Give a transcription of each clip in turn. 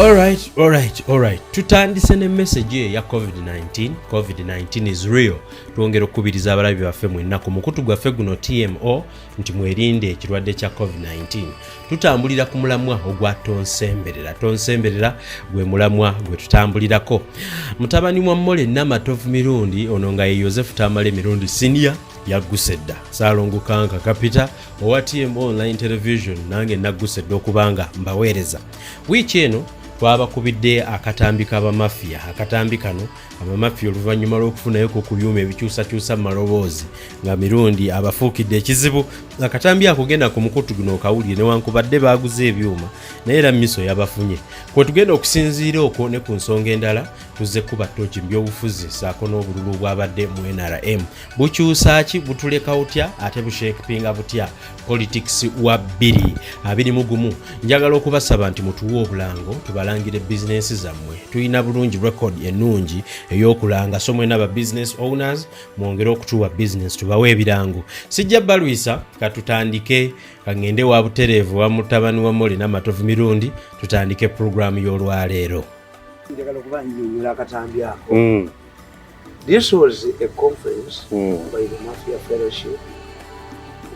Alright, alright, alright. Tutandise ne message eya COVID-19. COVID-19 is real. Twongera okukubiriza abalabi baffe mwenna ku mukutu gwaffe guno TMO nti mwerinde ekirwadde kya COVID-19. Tutambulira ku mulamwa ogwa tonsemberera. Tonsemberera gwe mulamwa gwe tutambulirako. Mutabani wa Mmole Namatovu Mirundi ono nga ye Yosefu Tamale Mirundi Senior yagguse dda. Ssaalongo Kanka Kapita owa TMO Online Television nange nagguse dda okubanga mbaweereza. Wiiki eno twabakubidde akatambi k'abamafiya. Akatambi kano abamafiya oluvannyuma lw'okufunayoko ku byuma ebikyusakyusa mu maloboozi nga Mirundi abafuukidde ekizibu. Akatambi ako genda ku mukutu guno okawulire, newankubadde baaguze ebyuma naye era miso yabafunye. Kwe tugenda okusinziira okwo ne ku nsonga endala tuzze kuba ttooki mu byobufuzi ssaako n'obululu obwabadde mu NRM. Bukyusa ki, butuleka butya ate bushapinga butya politics wa 2021? Njagala okubasaba nti mutuwe obulango tubalangire bizinensi zammwe. Tulina bulungi record ennungi ey'okulanga, so mwena ba business owners mwongere okutuwa business tubawe ebirango. Sijja balwisa, katutandike kaŋŋende wa butereevu wa mutabani wa Molly Namatovu Mirundi tutandike puroguramu y'olwaleero. Njagala okuba nnyonnyola akatambi ako. This was a conference by the Mafia Fellowship.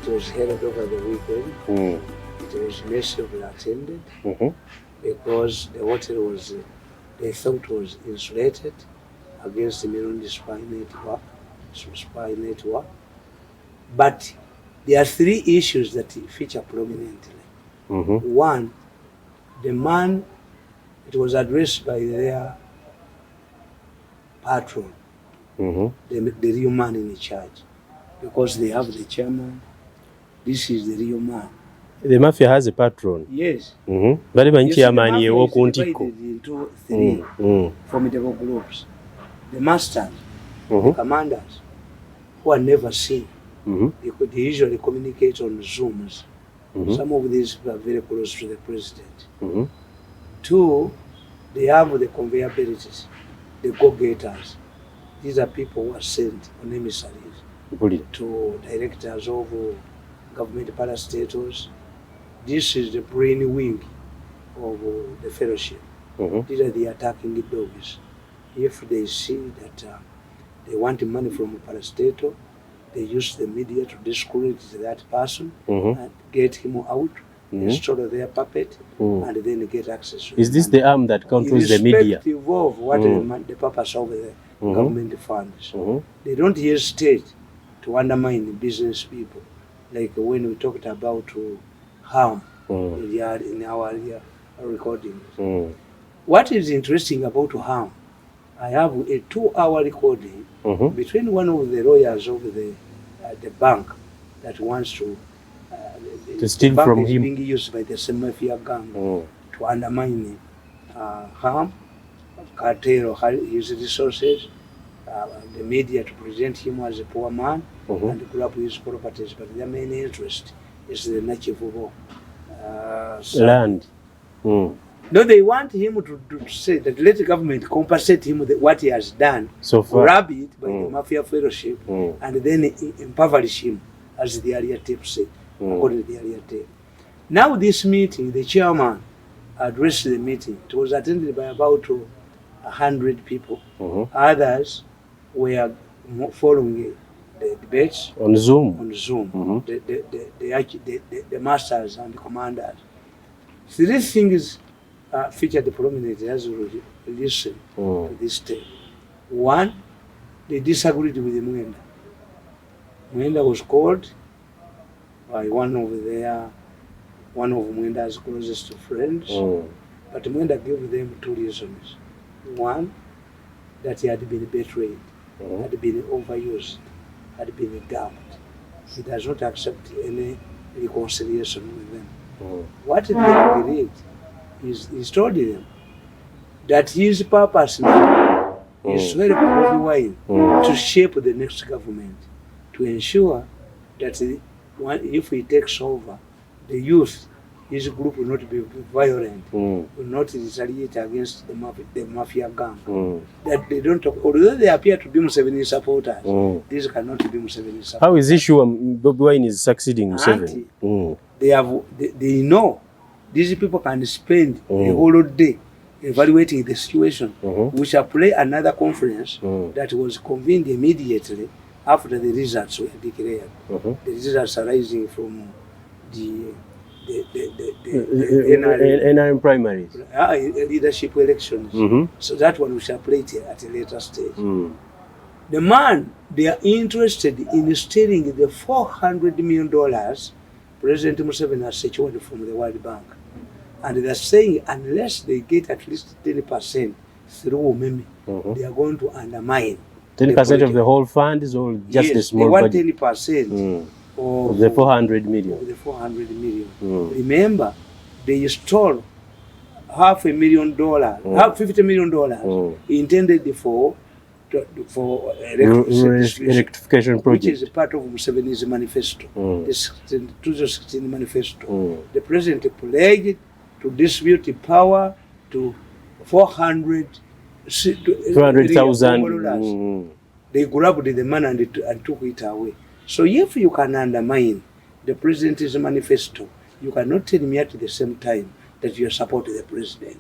It was held over the weekend. It was massively attended because the hotel was, they thought, was insulated against the Mirundi spy network. Spy network. But there are three issues that feature prominently. One, the man, it was addressed by their patron, the real man in charge, because they have the chairman. This is the real man. The mafia has a patron? Yes. Bali manyi You see, the chairman mafia is yewo ntikko. divided into three formidable groups. The masters, the commanders, who are never seen. They usually communicate on Zooms. Some of these are very close to the president. Two, they have the conveyor belts, the go-getters. These are people who are sent on emissaries Mpulira. To directors of government parastatals. This is the brain wing of the fellowship. These are the attacking dogs. If they see that they want money from a parastatal, they use the media to discredit that person and get him out, install their puppet, and then get access to Is the this money. the arm that controls the media? Irrespective of what the purpose of the government funds. They don't hesitate to undermine business people. Like when we talked about harm in our earlier recordings. What is interesting about harm, I have a 2-hour recording between one of the lawyers of the bank that wants to To steal the bank from is him. Being used by the same mafia gang to undermine harm, curtail his resources, the media to present him as a poor man and grab his properties. But their main interest is the Nakivubo. Land. No, they want him to say that let the government compensate him with what he has done, So far. grab it by the mafia fellowship, and then impoverish him, as the earlier tape said, according to the earlier tape. Now this meeting, the chairman addressed the meeting. It was attended by about 100 people. Others were following the debates On Zoom. On Zoom, the masters and the commanders. Three things featured prominently as we listen to this tape. One, they disagreed with Mwenda. Mwenda was called by one of Mwenda's closest friends, but Mwenda gave them two reasons. One, that he had been betrayed, had been overused, had been dumped. He does not accept any reconciliation with them. What they agreed is he told them that his purpose now is to help Bobi Wine to shape the next government, to ensure that one, if he takes over, the youth, his group will not be violent, will not retaliate against the mafia gang. That they don't talk, although they appear to be Museveni supporters, these cannot be Museveni supporters. How is he sure Bobi Wine is succeeding Museveni? Auntie, they know these people can spend a whole day evaluating the situation. We shall play another conference that was convened immediately after the results were declared. The results arising from the NRM, NRM primaries. Leadership elections. So that one we shall play it at a later stage. The man, they are interested in stealing the $400 million President Museveni has secured from the World Bank. And they are saying unless they get at least 10% through Umeme, they are going to undermine 10% of the whole fund is or just Yes, the small they want budget? 10% Of the 400 million. Of the 400 million. Mm. Remember, they stole half a million dollars, half $50 million intended for electricity, Electrification which project. Is part of Museveni's manifesto, the 16 2016 manifesto. The president pledged to distribute the power to 400 200,000. dollars. They grabbed the money and took it away. So if you can undermine the president's manifesto, you cannot tell me at the same time that you support the president.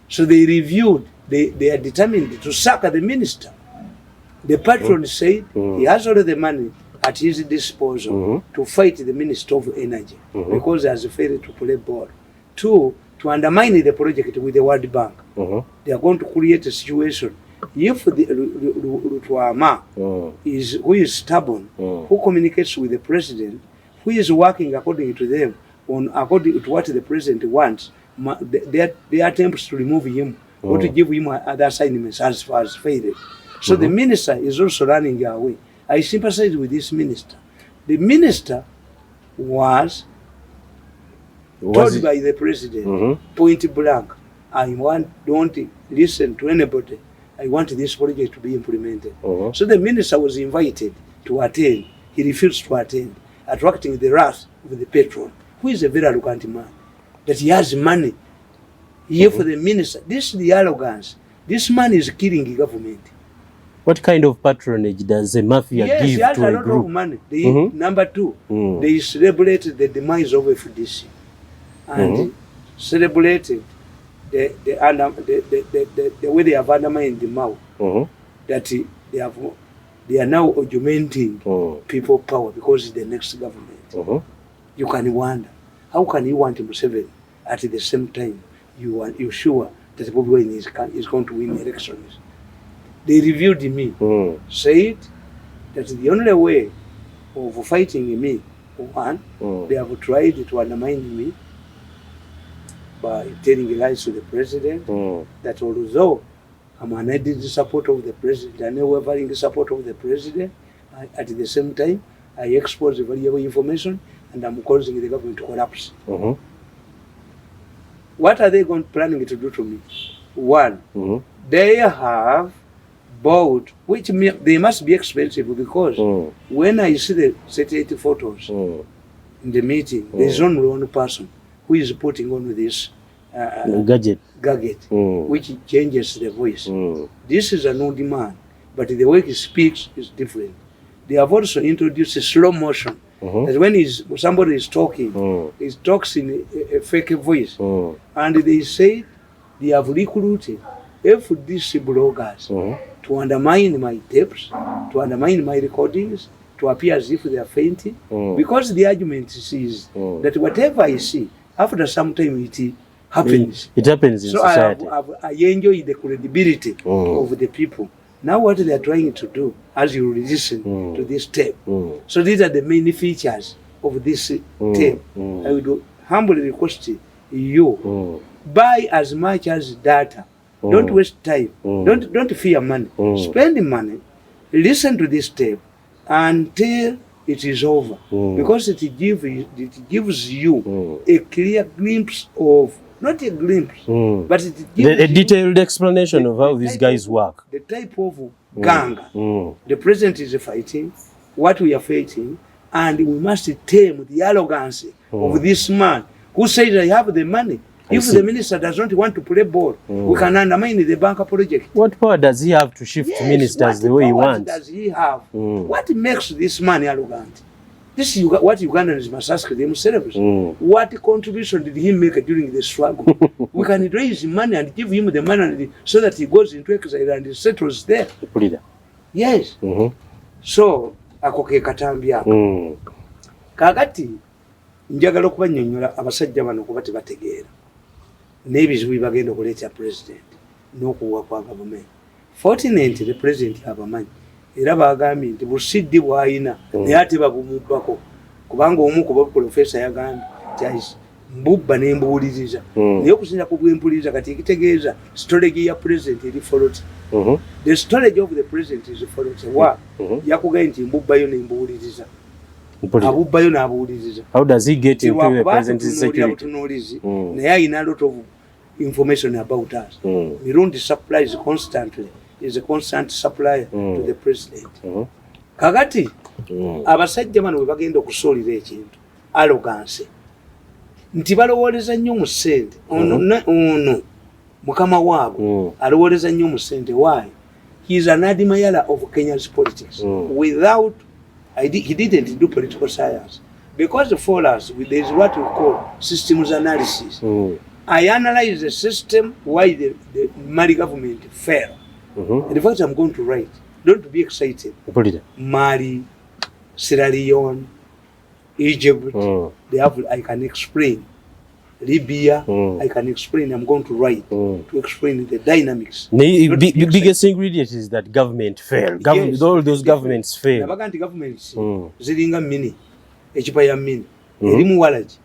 So they reviewed, they are determined to sack the minister. The patron said he has all the money at his disposal to fight the Minister of Energy because he has failed to play ball. Two, to undermine the project with the World Bank. They are going to create a situation. If the Lutwama is who is stubborn, who communicates with the president, who is working according to them, on according to what the president wants, their attempts to remove him or to give him other assignments has failed. So the minister is also running away. I sympathize with this minister. The minister was Was told it- by the president, point blank, "I want, don't listen to anybody. I want this project to be implemented." So the minister was invited to attend. He refused to attend, attracting the wrath of the patron, who is a very arrogant man, that he has money. Here for the minister, this is the arrogance. This man is killing government. What kind of patronage does a mafia Yes, he give has to a a lot of group? Money. They, Number two, they celebrated the demise of FDC and celebrated the way they have undermined the Mao, that they are now augmenting people power because it's the next government. You can wonder, how can you want Museveni at the same time you are you sure that Bobi Wine is going to win elections? They reviewed me, said that the only way of fighting me, one, they have tried to undermine me by telling lies to the president, that although I'm an unwavering support of the president, unwavering support of the president, at the same time, I expose valuable information and I'm causing the government to collapse. What are they going planning to do to me? One, they have bought, which they must be expensive because when I see the 38 photos in the meeting, there's only one person who is putting on this Gadget. Gadget, which changes the voice. This is an old man, but the way he speaks is different. They have also introduced a slow motion. That when somebody is talking, he talks in a fake voice. And they say they have recruited FDC bloggers to undermine my tapes, to undermine my recordings, to appear as if they are fainting. Because the argument is that whatever I see, after some time it happens. It happens in So I, society. I enjoy the credibility of the people. Now what they are trying to do, as you listen to this tape, so these are the main features of this tape. I would humbly request you, buy as much as data. Don't waste time. Don't fear money. Spend money. Listen to this tape until it is over, because it gives you a clear glimpse of, not a glimpse, but it gives A you detailed explanation of how the these type guys work. The type of gang the president is fighting, what we are fighting, And we must tame the arrogance of this man who says, "I have the money." I If see. the minister does not want to play ball, we can undermine the bank project. What power does he have to shift Yes, ministers what the way he powers wants? does he have? Mm. What makes this man arrogant? This is what Ugandans must ask themselves. What contribution did he make during the struggle? We can raise money and give him the money so that he goes into exile and settles there. Mpulira. Yes. So ako ke katambi ako. Kaakati njagala okubannyonnyola abasajja bano kuba tebategeera n'ebizibu bye bagenda okuleeta president n'okuwa kwa gavumenti. Fortunately, the president abamanyi era bagambye nti busiddi bw'ayina naye ate babumubbako, kubanga omu ku baprofesa yagambye nti mbubba ne mbuwuliriza. Naye okusinza ku bwempuliriza, kati ekitegeeza storage ya president eri faulty. The storage of the president is faulty wa yakugambye nti mbubbayo ne mbuwuliriza. Mpulira. Abubbayo n'abuwuliriza. How does he get into the president's Tunuulira security? butunuulizi, naye ayina a lot of information about us. Mirundi supplies constantly, is a constant supplier to the president. Kakati abasajja bano bwe bagenda okusuulira ekintu, arrogance nti balowooleza nnyo mu ssente. Ono ono mukama waabwe alowooleza nnyo mu ssente. Why? He is an admirer of Kenya's politics. Without he didn't do political science, because for us there is what we call systems analysis. I analyze the system, why the Mali government fell. In fact, I'm going to write. Don't be excited. Mpulira. Mali, Sierra Leone, Egypt, they have, I can explain. Libya, I can explain. I'm going to write to explain the dynamics. Naye Not be biggest ingredient is that government fail. Yes. All those governments fail. Nabaga nti governments ziringa mini, ekipa ya mini erimu walagi,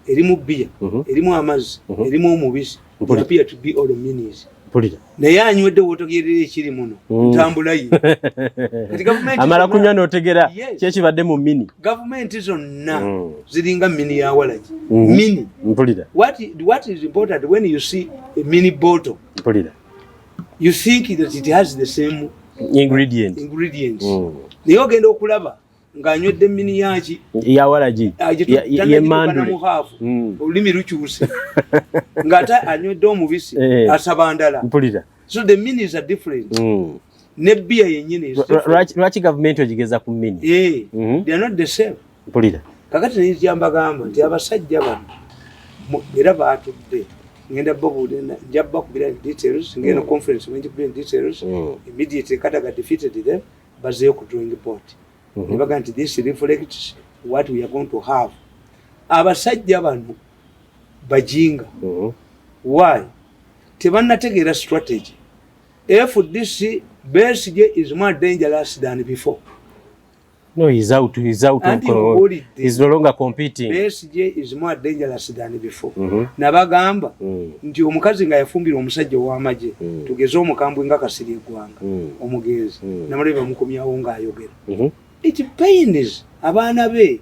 erimu bbiya, erimu amazzi, erimu omubisi. Mpulira. They appear to be all minis. Mpulira. Naye anywedde wotogerera ekiri muno ntambula ye. Kati gavumenti Amala kunywa n'otegera Yes. kyekibadde mu mini. Gavumenti zonna ziringa mini ya walagi. Mini. Mpulira. What is important, when you see a mini bottle, Mpulira. you think that it has the same ingredient. ingredients. Naye ogenda okulaba ng'anywedde mini yaki? Ya walagi. Yemandule. Muhaafu olulimi lukyuse ng'ate anywedde omubisi, asaba ndala. Mpulira. So the minis are different. Ne bbiya yennyini is different. Lwaki gavumenti ogigeza ku mini? Eh, they are not the same. Mpulira. Kakati nkyambagamba nti abasajja bano era batudde, ngenda babuulira, nja bakubira details, ngenda conference wenjikubira details. Immediately Kadaga defeated them, bazeeyo ku drawing board ne bagamba nti this reflects what we are going to have. Abasajja bano bajinga. Why? Tebannategeera strategy. FDC, Besigye is more dangerous than before. No, he's out. He's out of Anti control. nkubuulidde. He's no longer competing. Besigye is more dangerous than before. Nabagamba nti omukazi nga yafumbira omusajja ow'amagye, tugeze omukambwe nga Kasirye Eggwanga, omugenzi, namale bamukomyawo ng'ayogera, it pains abaana be.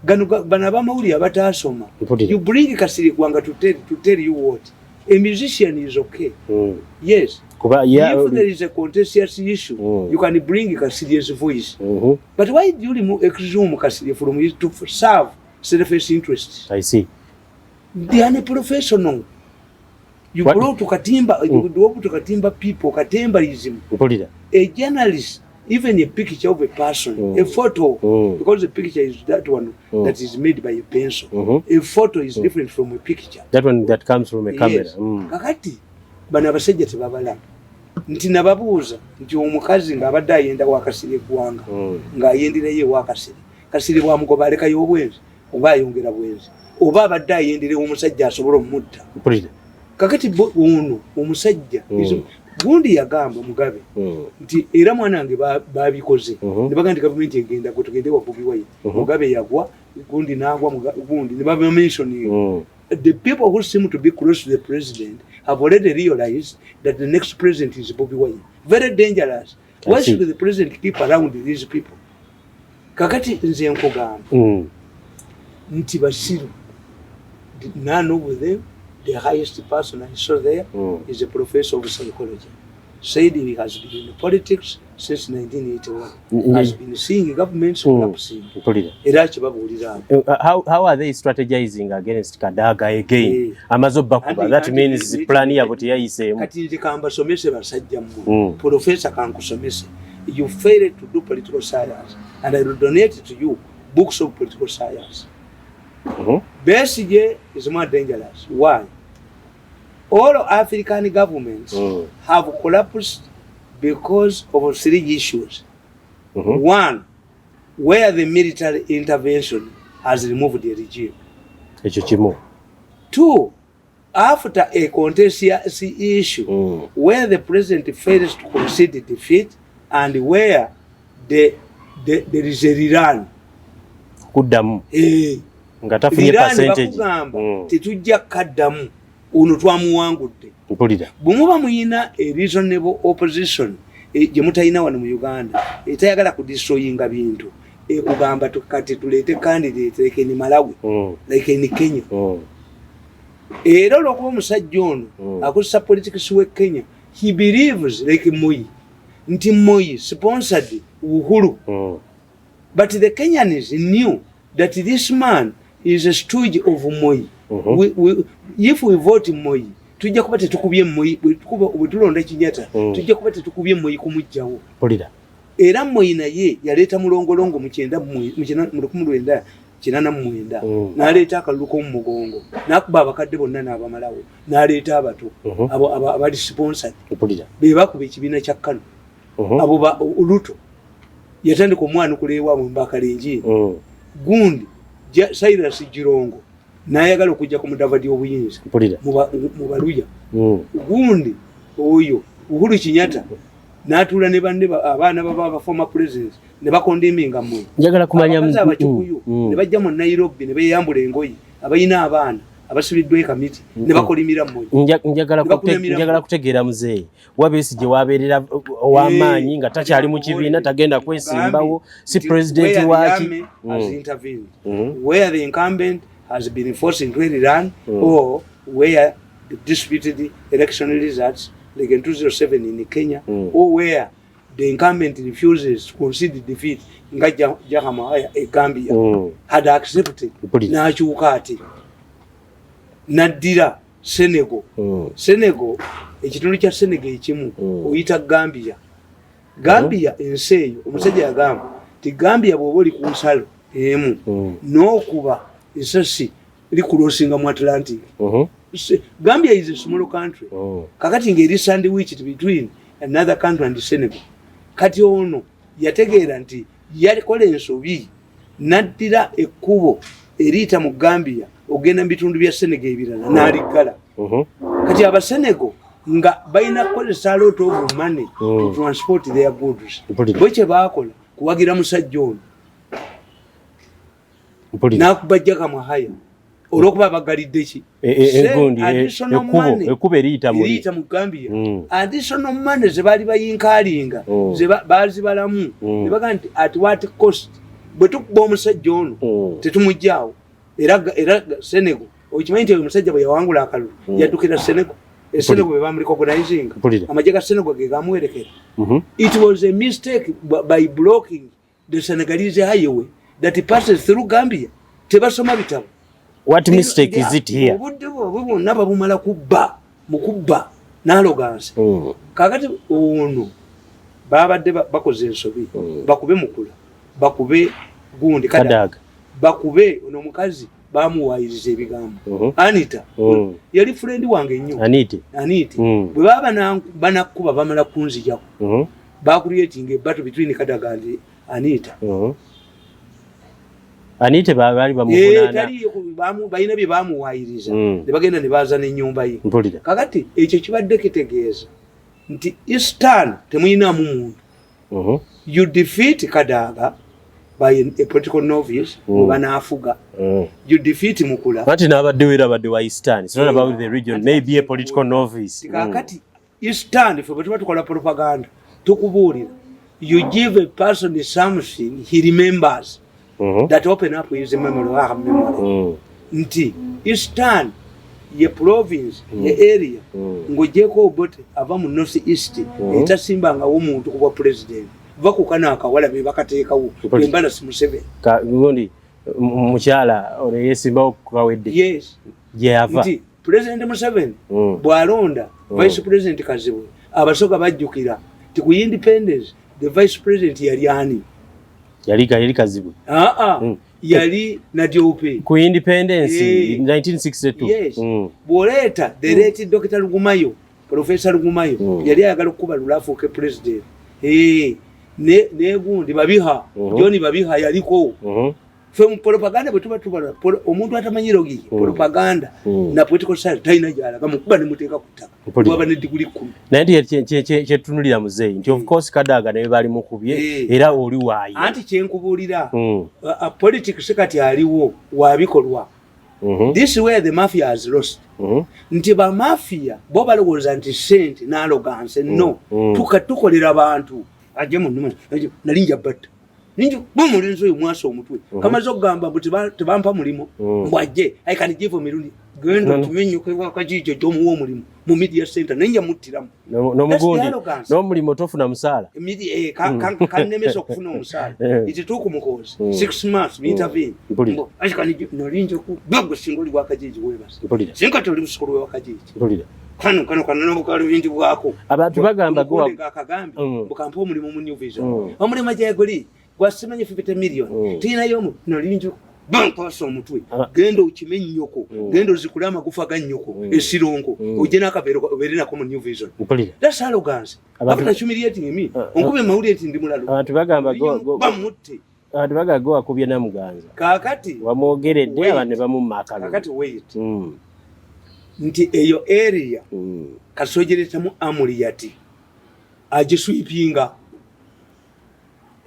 Gano bano abamawulire abataasoma. Mpulira. You bring Kasirye Eggwanga to tell you what? A musician is okay. Yes. Kuba ya If there is a contentious issue, you can bring Kasirye's voice. But why do you remove, exhume Kasirye from it to serve selfish interests? I see. They are a professional. You What? go to Katimba, you go to Katimba people, Katembaism. Mpulira. A journalist, even a picture of a person, a photo, because the picture is that one that is made by a pencil. A photo is different from a picture. That one that comes from a camera. Yes. Kakati bano abasajja tebabala nti nababuuza nti omukazi ng'abadde ayenda wa Kasirye Eggwanga, ng'ayenderayo ewa Kasirye, Kasirye bwamugoba alekayo obwenzi oba ayongera bwenzi, oba abadde ayenderewo omusajja asobola omutta? Mpulira. Kakati ono omusajja gundi yagamba Mugabe nti era mwana wange babikoze ne bagamba nti gavumenti egenda gwe tugende wa Bobi Wine. Mugabe yagwa, gundi nagwa, gundi ne baba mentioning. The people who seem to be close to the president have already realized that the next president is Bobi Wine. Very dangerous. I Why see. should the president keep around these people? Kakati nze nkugamba nti basiru. None of them, the highest person I saw there is a professor of psychology. said he has been in politics since 1981, has been seeing governments collapsing. Era kibabuulira. How are they strategizing against Kadaga again? Amaze obbakuba, that means plan yabwe teyayiseemu. Kati nze kambasomese, basajja mmwe. Professor, kankusomese. You failed to do political science and I will donate to you books of political science. Besigye is more dangerous. Why? All African governments have collapsed because of three issues. One, where the military intervention has removed the regime. Ekyo kimu. Two, after a contentious issue where the president fails to concede defeat and where there is a rerun. Kuddamu. Eh, nga tafunye rerun. Percentage. Bakugamba tetujja kaddamu, ono twamuwangudde. Mpulira. Bwe muba muyina a reasonable opposition, gye mutalina wano mu Uganda, etayagala kudestroyinga bintu, ekugamba kati tuleete candidate like in Malawi, like in Kenya. Era olwokuba omusajja ono akozesa politics we Kenya, he believes like Moi, nti Moi sponsored Uhuru, but the Kenyans knew that this man is a stooge of Moi. If we vote Moi, tujja kuba tetukubye Moi. Bwe tulonda Kenyatta, tujja kuba tetukubye Moi kumugjawo. Mpulira. Era Moi naye yaleeta mulongolongo mu kyenda mu 1989, n'aleeta akalulu k'omu mugongo, n'akuba abakadde bonna n'abamalawo, n'aleeta abato, abo abali sponsored, Mpulira. be bakuba ekibiina kya Kano. Abo ba Ruto yatandika omwanukula ewaabwe mu Bakalenjini. Gundi Cyrus Jirongo n'ayagala okujja ku Mudavadi obuyinza Mpulira. mu Baluya. Gundi oyo Uhuru Kenyatta n'atuula ne banne abaana baba aba former presidents ne bakondeminga mmwe. Njagala kumanya. Abakazi Abakikuyu ne bajja mu Nairobi ne beeyambula engoye, abalina abaana abasibiddwa ekamiti ne bakolimira mmwe. Njagala Ne bakunamira. Njagala kutegeera, muzeeyi wa Besigye wabeerera ow'amaanyi nga takyali mu kibiina, tagenda kwesimbawo, si pulezidenti waaki? Has intervened, where the incumbent has been forced into a rerun, or where the disputed election results like in 2007 in Kenya, or where the incumbent refuses to concede defeat nga Jammeh e Gambia had accepted, Mpulira. n'akyuka ate n'addira Senegal. Senegal, ekitundu kya Senegal ekimu oyita Gambia. Gambia ensi eyo, omusajja yagamba ti Gambia bw'oba oli ku nsalo emu n'okuba esasi likulosinga mu Atlantic. Gambia is a small country. Kakati ng'eri sandwiched between another country and Senegal. Kati ono yategeera nti yakola ensobi n'addira ekkubo eriyita mu Gambia ogenda mu bitundu bya Senegal ebirala n'aliggala. Kati Abasenego nga balina kukozesa a lot of money to transport their goods. Mpulira. Bo kye baakola kuwagira musajja ono. Mpulira. N'akuba Jammeh olwokuba bagalidde ki? Egundi, ekkubo eriyita muli. Eriyita mu Gambia. Additional money ze baali bayinkaalinga, ze baazibalamu, ne bagamba nti at what cost? Bwe tukuba omusajja ono, tetumuggyaawo. Era Senegal, okimanyi nti oyo omusajja bwe yawangula akalulu, yaddukira Senegal. Esenegal bwe bamurecognizinga, Mpulira. amagye ga Senegal ge gamuwerekera. It was a mistake by blocking the Senegalese highway that passes through Gambia. Tebasoma bitabo. What mistake is it here? Obudde bwabwe bwonna babumala kubba, mukubba n'arrogance. Kakati ono babadde bakoze ensobi. Bakube Mukula, bakube gundi Kadaga, Kadaga. bakube ono omukazi bamuwayiriza ebigambo. Anita yali friend wange nnyo. Anite. Aniti. Bwe baba banakkuba bamala kunzijako. Bacreating a battle between Kadaga and Anita. Anite baali Eh, bamuvunaana. taliyo balina bye bamuwayiriza, ne bagenda ne baza n'ennyumba ye. Mpulira. Kakati ekyo kibadde kitegeeza nti Eastern temuyinaamu muntu. You defeat Kadaga by a political novice, bwe banaafuga. You defeat Mukula. Anti n'abaddewo era abadde wa Eastern. It's not about the region, maybe a political novice. Kakati Eastern ffe bwe tuba tukola propaganda tukubuulira, you give a person something he remembers that open up his memory, or her memory, nti Eastern Ye province, ye area, ng'ogyeko Obote ava mu North East, etasimbangawo muntu ku bwa president. Va ku kano akawala be bakateekawo. Embalasi Museveni. Gundi mukyala ono yesimbawo kawedde. Yes. Gyeyava. Nti President Museveni bw'alonda Vice President Kazibwe, Abasoga bajjukira ti ku independence the Vice President yali ani? Yali Kazibwe. Aa, yali Nadiope. Ku independence? 1962. Yes. Bw'oleeta the late Dr Rugumayo, Professor Rugumayo, yali ayagala okukuba lula afuuke president. Negundi Babiha, John Babiha yaliko. Fe mu propaganda bwe tuba tubala, omuntu atamanyi logic, propaganda na political science talina gyalaga, mukuba ne muteeka ku ttaka. Bwaba ne diguli 10. Naye nti kyetutunulira muzeeyi nti of course Kadaga naye bali mukubye, era oli waayo. Anti kyenkubuulira, politics kati aliwo wabikolwa. This is where the mafia has lost. Nti bamafia bo balowooza nti sente n'arrogance no. Tukolera bantu ajje munume nali njabatta ninjo bumulenzi oyo mwasa omutwe. Kamaze okugamba mbu tebampa mulimu, mbwajje I can give mirundi genda otumenyuka ewakajijo gyomuwa omulimu mu media center naye njamuttiramu. N'omugundi n'omulimu tofuna musaala. Kannemesa okufuna omusaala. It took Muhoozi 6 months intervene. Nali nja singa oli Wakajiji webasa singa toli musikulu wewakajiji. Kano kano kano nobukalubindi bwako. Abantu bagamba akagambye bukampa omulimu mu New Vision, omulimu gyeguli gwasimanyi 50 million tulinayo omu nalinjo bankwasa omutwe. Genda okime nnyoko, genda ozikule amagufa ga nnyoko esironko, ojje n'akaveero obeere nako mu New Vision. That's arrogance. After humiliating me, onkube mawulire nti ndi mulalu. Abantu bagamba bamutte. Abantu bagamba go wakubye Namuganza. Kaakati wamwogeredde, abantu ne bamumma akalulu. Kaakati wait, nti eyo area kasojeretamu Amuriat agisweepinga.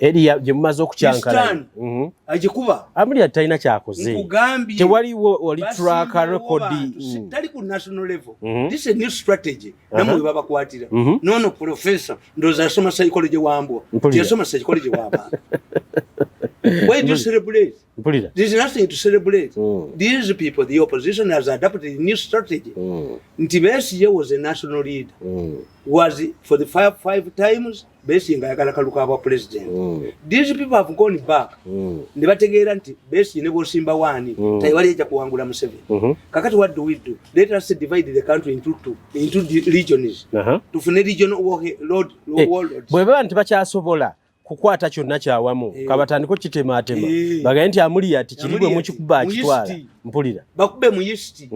Area gye mumaze okukyankala. Agikuba. Amuriat talina kyakoze. Nkugambye. Tewaliwo oli track record. Tali ku national level. This is a new strategy. Namwe babakwatira. Nono professor ndoza asoma psychology wambwa, yasoma psychology w'abantu. Why do you celebrate? Mpulira. There is nothing to celebrate. These people, the opposition has adopted a new strategy. Nti Besigye was a national leader. Was for the five times Besigye nga ayagala kaluka aba president. These people have gone back. Ne bategeera nti Besigye ne bw'osimba waani, tewali ejja kuwangula Museveni. Kakati what do we do? Let us divide the country into two, into the regions. Tufune regional warlords. Bwe baba nti bakyasobola kukwata kyonna kyawamu, kabatandike okukitemaatema, bagambe nti Amuriat kiri bwe mukikuba akitwala. Mpulira. Bakube mu East.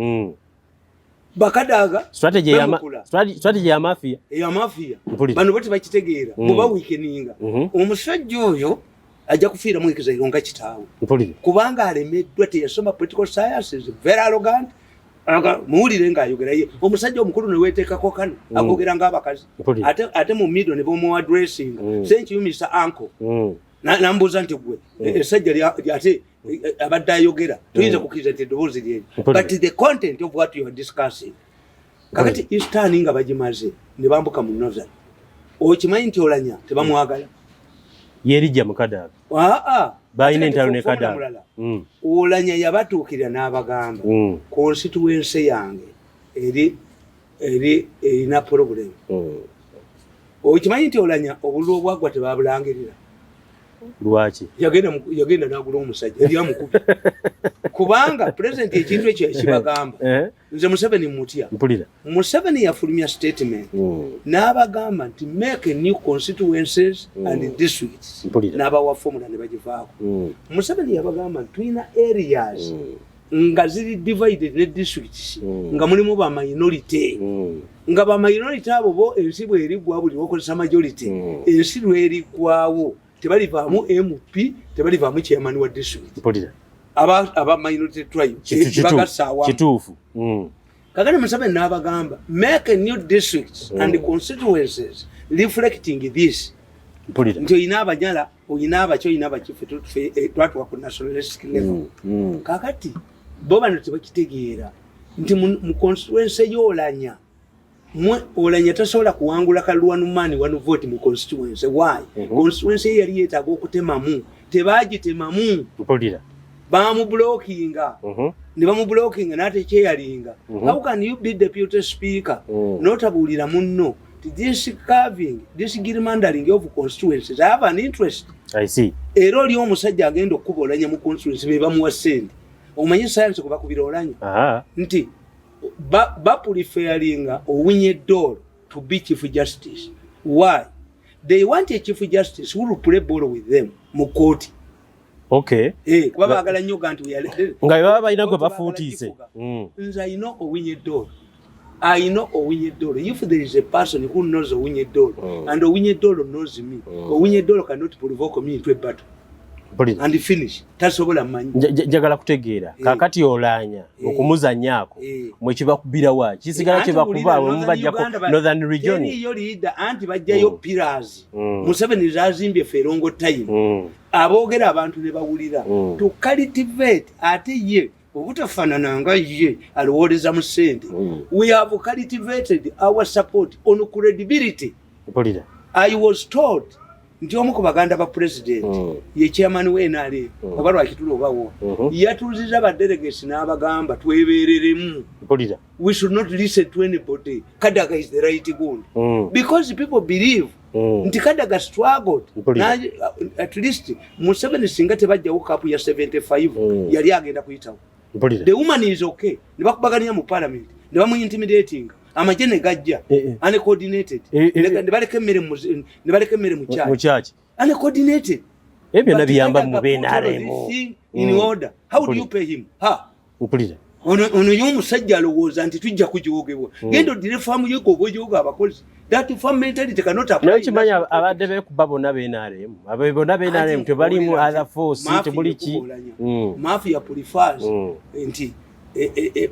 Bakadaga. Strategy ya mafia. Ya mafia. Bano bo tebakitegeera. Muba weakeninga. Omusajja oyo ajja kufiira mu exile nga kitaawe. Mpulira. Kubanga alemeddwa, teyasoma political sciences, very arrogant. Muwulire ng'ayogera ye omusajja omukulu ne weeteekako kano, akogera ng'abakazi. Mpulira. Ate mu middle ne bamuwa dressing. Thank you, Mr Uncle. Nambuuza nti gwe essajja ate abadde ayogera toyinza kukkiriza nti eddoboozi lyeryo, but the content of what you are discussing. Kakati Eastern nga bagimaze ne bambuka mu Northern. Okimanyi nti Olanya tebamwagala? Yerijja mukadaaga. Aa. Balina entalo ne Kadaga. Olanya yabatuukirira n'abagamba, constituency yange eri erina problem. Okimanyi nti Olanya obululu obwaggwa tebabulangirira? Lwaki? Yagenda n'agula omusajja yali amukubi, kubanga pulezidenti ekintu ekyo yakibagamba. Nze Museveni mutya. Mpulira. Museveni yafulumya statement n'abagamba nti make new constituencies and districts. N'abawa formula ne bagivaako. Museveni yabagamba nti tulina areas nga ziri divided ne districts, nga mulimu ba minority, nga ba minority abo bo ensi bweriggwa buli wakozesa majority, ensi lweriggwawo tebalivaamu MP, tebalivaamu chairman wa district. Mpulira. Aba minority tribe bagasaawamu. Kituufu. Kakati Museveni n'abagamba make new districts and constituencies reflecting this. Mpulira. Nti oyina Abanyala, oyina abaki, oyina abaki, ffe twatuwa ku nationalistic level. Kakati bo bano tebakitegeera nti mu constituency y'Olanya, Olanya tasobola kuwangula kalulu one man one vote mu constituency. Why? Constituency ye yali yeetaaga okutemamu, tebagitemamu. Mpulira. Bamublockinga. Ne bamublockinga n'atekyeyalinga. How can you be deputy speaker n'otabuulira munno ti this carving, this gerrymandering of constituencies, I have an interest? I see. Era oli omusajja agenda okukuba Olanya mu constituency be bamuwa ssente. Omanyi science kwe bakubira Olanya? Nti bapreferringa Owiny Dollo to be chief justice. Why? They want a chief justice who will play ball with them mu kooti. Eh, kuba baagala nnyo ga nti Nga bwe baba balina gwe bafuutiise. Nze ayina Owiny Dollo, I know Owiny Dollo. If there is a person who knows Owiny Dollo and Owiny Dollo knows me, Owiny Dollo cannot provoke me into a battle and finish. Tasobola manyi. Njagala kutegeera. Kaakati Olanya okumuzanyaako, mwe kibakubirawa? Kisigala Anti kyebakuba wulira, bwe Northern mubajjako Uganda Northern Region. Teriiyo leader, anti bajjayo pillars. Museveni zazimbye for a long time. Aboogera abantu ne bawulira. To cultivate, ate ye obutafaanana nga ye alowooleza mu ssente. We have cultivated our support on credibility. Mpulira. I was told nti omu ku baganda ba president ye chairman we NRM, oba lwakitula obawo, yatuuziza ba delegates n'abagamba twebereremu. Mpulira. We should not listen to anybody. Kadaga is the right one because people believe nti Kadaga struggled. Mpulira. At least Museveni singa tebajjawo cap ya 75, yali agenda kuyitawo. Mpulira. The woman is okay. Ne bakubaganira mu parliament ne bamuintimidating, amagye ne gajja uncoordinated. Ne baleka emmere ne baleka emmere mu Mu kyaki kyaki. Uncoordinated. Ebyo byonna But biyamba Kadaga mu put all BNRM. this thing in order. How do you pay him? Ha, Mpulira. ono ye omusajja alowooza nti tujja kujogebwa. Genda oddire faamu ye goba ojoga abakozi. That farm mentality cannot apply. Naye kimanyi abadde beekuba bonna BNRM, abo bonna BNRM, tebalimu other force, tebuli ki. Mafia prefers nti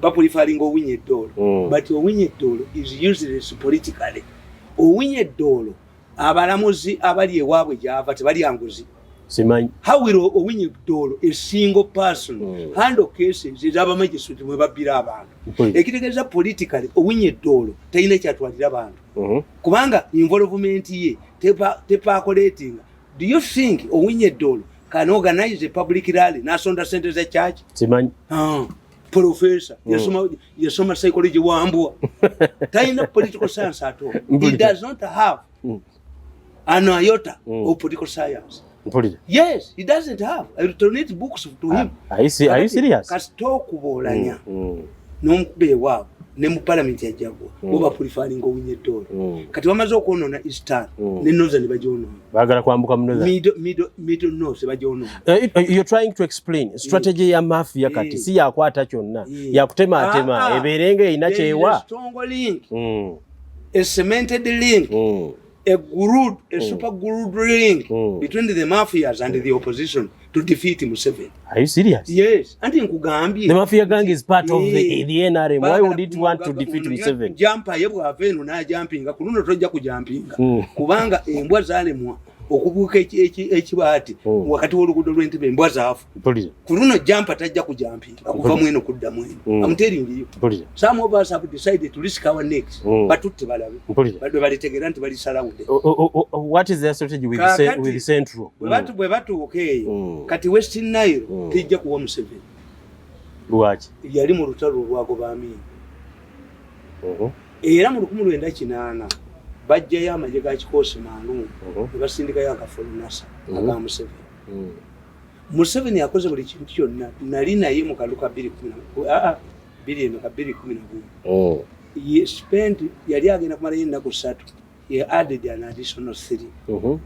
bapreferringa Owiny Dollo. But Owiny Dollo is useless politically. Owiny Dollo, abalamuzi abali ewaabwe gyava tebalya nguzi. Simanyi. How will Owiny Dollo, a single person, handle cases ez'abamagistrate mwe babbira abantu? Ekitegeeza politically Owiny Dollo talina kyatwalira bantu, kubanga involvement ye tepercolatinga. Do you think Owiny Dollo can organize a public rally nasonda sente za church? Simanyi. Ah, professor yasoma psychology wambwa, talina political science at all. He does not have an iota of political science. Mpulira. Yes, he doesn't have. I donate books to him. Are you serious? Kasita okuba Olanya n'omukuba ewaabwe ne mu palamenti yajjagwa, bo bapreferringa Owiny Dollo. Kati bamaze okwonoona Eastern ne Northern bagyonoona. Baagala kwambuka mu Northern. Middle North bagyonoona. You're trying to explain strategy ya mafia kati si yakwata kyonna, yakutematema, ebeerenga erina There is a kyewa. strong link, a cemented link, a glued, a super glued link between the mafias and the opposition to defeat Museveni. Are you serious? Yes, anti nkugambye. The mafia gang is part of the NRM. Why would it want to Baagala defeat Museveni? Jumper ye bw'ava eno n'ajumpinga ku luno, tojja kujumpinga, kubanga embwa zalemwa okubuuka ekibaati wakati w'oluguudo lw'entebe, embwa zaafu. Mpulira. Ku luno jumper tajja kujumpinga kuva mweno kudda mweno. I'm telling you. Mpulira. Some of us have decided to risk our necks. Batutte balabe. Mpulira. Bwe balitegeera nti balisalawudde. What is their strategy with, Kaakati, with Central? Bwe batuuka eyo, kati West Nile tejja kuwa Museveni. Lwaki? Yali mu lutalo olwagoba Amini. Era mu 1980 bajjayo amagye ga kikoosi maalum, ne basindikayo akafolunasa aga Museveni. Museveni akoze buli kintu kyonna. Nali naye mu kalulu ka bbiri emeka, 2011. He spent, yali agenda kumalayo ennaku 3, he added an additional three.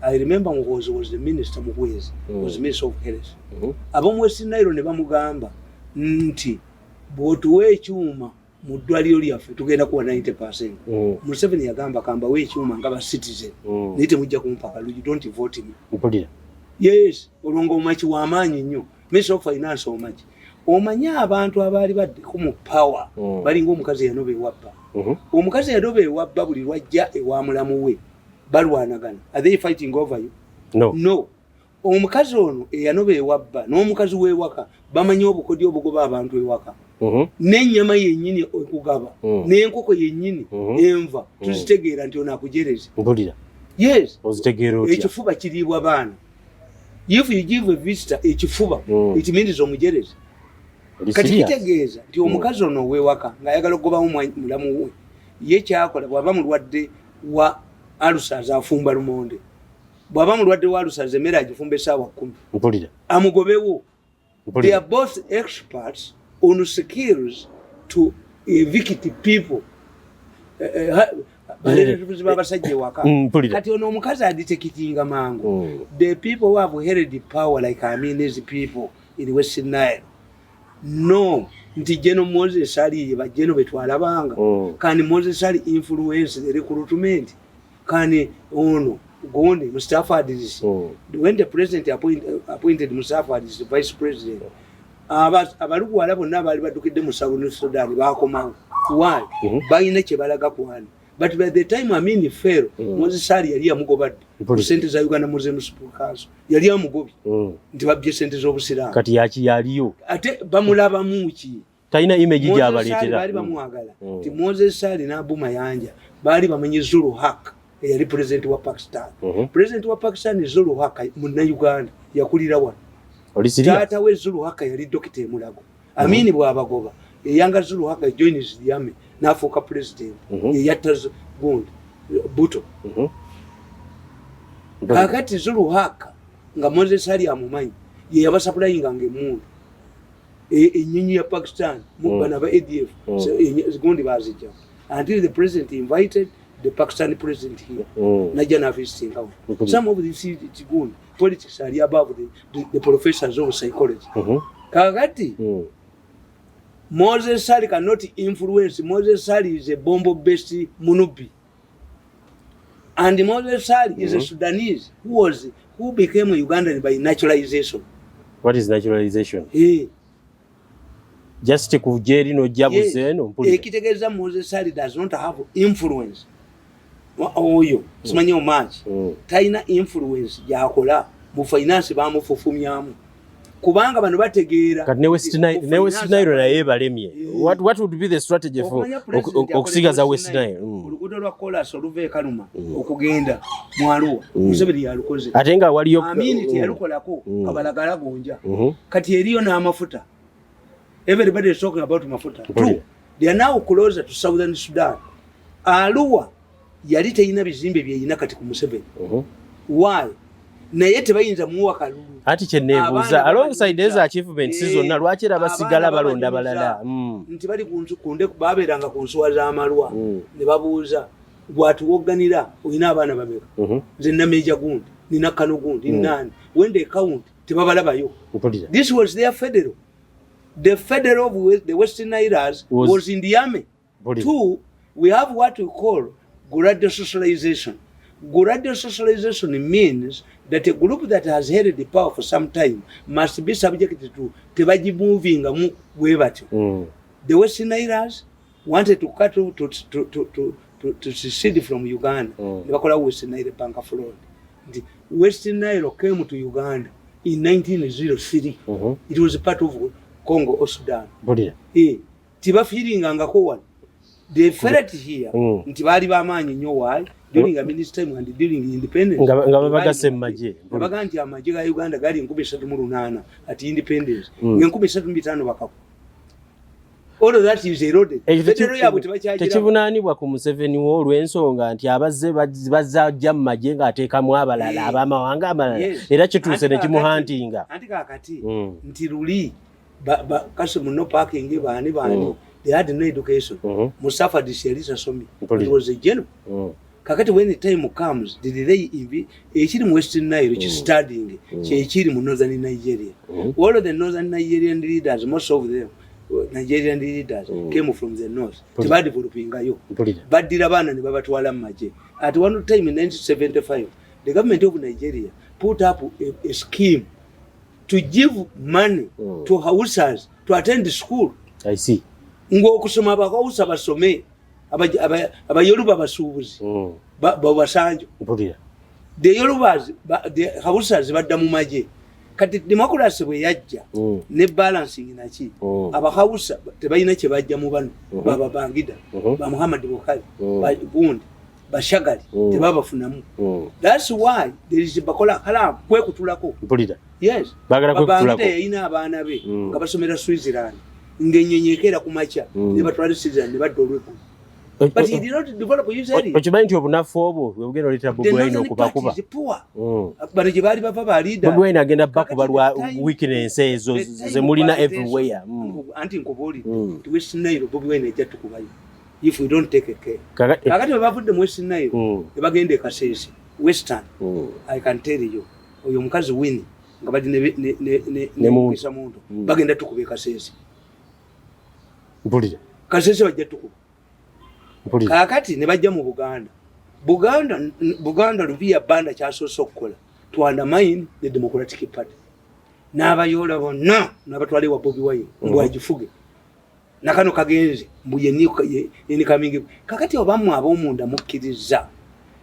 I remember Muhoozi was the minister. Muhwezi was minister of health. Ab'omu West Nile ne bamugamba nti bw'otuwa ekyuma mu ddwaliro lyaffe tugenda kuwa 90. Museveni yagamba kambawe ekyuma nga ba citizen, naye temujja kumpa kalulu, you don't vote me. Mpulira. Yes, olwo nga Omaki w'amaanyi nnyo, minister of finance Omaki. Omanyi abantu abaali baddeko mu power balinga omukazi yanoba ewabba. Omukazi yanoba ewabba, buli lwajja ewa mulamu we balwanagana. Are they fighting over you? No. No. Omukazi ono eyanoba ewabba n'omukazi w'ewaka bamanyi obukodyo obugoba abantu ewaka, n'ennyama yennyini okugaba, n'enkoko yennyini, enva tuzitegeera nti ono akujereze. Mpulira. Yes. Ozitegeera otya? Ekifuba kiriibwa baana. If you give a visitor ekifuba, it means omujerezi. Oli Kati serious? kitegeeza nti omukazi ono owewaka ng'ayagala okugobamu mulamu we, ye kyakola, bw'aba mulwadde wa ulcers afumba lumonde, bw'aba mulwadde wa ulcers emmere agifumba essaawa 10. Amugobewo. They are both experts on skills to evict people. Baleetetuzi b'abasajja ewaka. Kati ono omukazi adetectinga mangu. The people who have held power like Amin's people in West Nile no nti General Moses Ali, bajeno betwalabanga. Can Moses Ali influence the recruitment? Can ono gundi Mustafa Adris? When the president appointed Mustafa Adris vice president, abaluguwala bonna baali baddukidde mu Southern Sudan bakomawo. Why? Balina kye balaga kwani, but by the time Amin fell, Moses Ali yali yamugobadde ku sente za Uganda Muslim Supreme Council, yali amugobye nti babbye sente z'obusiraamu. Kati yaki yaliyo? Ate bamulabamu ki? Talina image Moses Ali gyabaleetera. baali bamwagala. Ti Moses Ali n'Abu Mayanja baali bamanyi Zulu Haq eyali president wa Pakistan. President wa Pakistan Zulu Haq munnauganda, yakulira wano. Oli serious? Taata we Zulu Haq yali dokita emulago. Amini bw'abagoba, eyanga Zulu Haq joins the army n'afuuka president. Yeyatta gundi Bhutto. Kakati Zulu Haq nga Moses Ali amumanyi, ye yabasupplyinganga emundu, ennyonyi ya Pakistan mubana ba ADF. So, gundi bazijjawo until the president invited the Pakistani president here. Najja navisitingawo. Some of these gundi politics are above the professors of psychology. Kakati Moses Ali cannot influence. Moses Ali is a Bombo based Munubi, and Moses Ali is a Sudanese who became Ugandan by naturalization. What is naturalization? Eh. Just kujja eri n'ojja Yes. buze eno, mpulira. Ekitegeeza Moses Ali does not have influence. Oyo simanyi omaki talina influence gyakola mu finance, bamufufumyamu kubanga bano bategeera. Kati ne West Nile, ne West Nile naye balemye. What would be the strategy for Okumanya president okusigaza akola West Nile? Oluguudo lwa kolas oluva e Karuma okugenda Mwaluwa, Museveni yalukoze. Ate nga waliyo Amini teyalukolako. Kabalagala gonja. Kati eriyo n'amafuta. Everybody is talking about mafuta. Two, they are now closer to Southern Sudan. Arua yali teyina bizimbe byeyina kati ku Museveni. Why? Naye tebayinza muwa kalulu. Ati kyeneebuuza, Abaana alongside babanyumiza. eza achievements zonna, lwaki era basigala Abaana balonda babanyumiza balala? Nti bali ku kunde babeeranga ku nsuwa z'amalwa ne babuuza, bwatuwogganira olina abaana bameka? Nze nina meja gundi, nina kano gundi, nani. When they count, tebabalabayo. This was their federal, the federal of the Western Nairas was in the army. Two, we have what we call gradual socialization. Gradual socialization means that a group that has held the power for some time must be subject to tebagimovingamu bwe batyo. The Western Nairas wanted to cut to secede from Uganda. Ne bakola West Nile Bank Front. Nti West Nile came to Uganda in 1903. It was part of Congo or Sudan. Eh, tibafiiringangako wano. They felt here nti baali bamaanyi nnyo. Why? During Amin's time and during independence. Nga babagasse mu magye. Nga bagaa nti amagye ga Uganda gaali 3,800 at independence, nga 3,500 bakaku. All of that is eroded. Ekyo Federal yaabwe tebakyagiraba. Tekivunaanibwa ku Museveni wo olw'ensonga nti abazze bazajja mu magye ng'ateekamu abalala ab'amawanga amalala, era kituuse Anti ne kimuhantinga. Anti kaakati nti luli Kassim no parking baani baani, they had no education. Mustafa Disi yali tasomye. It was a general. Kakati when the time comes, did they ekiri mu Western Nile kistudying kyekiri mu Northern Nigeria. All of the northern Nigerian leaders, most of them, Nigerian leaders came from the north. Tebadevelopingayo. Baddira baana ne babatwala mu magye. At one time in 1975, the government of Nigeria put up a scheme to give money to Hausas to attend school. I see. Ng'okusoma Abahausa basome, Abayoruba basuubuzi babasanjo. The Yorubas, the Hausas badda mu magye. Kati democracy bwe yajja ne balancing naki, Abahausa tebalina kye bajja mu bano, baba Bangida, ba Muhammad Buhari, ba gundi. Bashagali tebabafunamu. That's why there is bakola haram kwekutulako. Mpulira. Yes. Bagala kwekutulako. Babangida yalina abaana be nga basomera Switzerland, ng'ennyonyi ekeera ku makya ne batwala Switzerland ne badda olweggulo. But he did not develop his area. Okimanyi nti obunafu obwo bwe bugenda oleetera The Bobi Wine Northern party okubakuba. is poor. Bano gye baali bava ba leader. Bobi Wine agenda bakuba lwa weakness ezo ze mulina everywhere. Anti nkubuulidde nti West Nile, Bobi Wine ejja tukubayo if we don't take care. Kakati bwe bavudde mu West Nile ne bagenda e Kasese Western, I can tell you, oyo omukazi Winnie nga bali Ne Muntu. Mukisa Muntu bagenda tukuba e Kasese. Mpulira. Kasese bajja tukuba. Mpulira. Kaakati ne bajja mu Buganda. Buganda Lubiya Banda kyasoose okukola to undermine the Democratic Party, n'abayoola bonna n'abatwala ewa Bobi Wine mbu agifuge. Nakano kagenze mbu yenikamingi. Kakati obammwe ab'omunda mukkiriza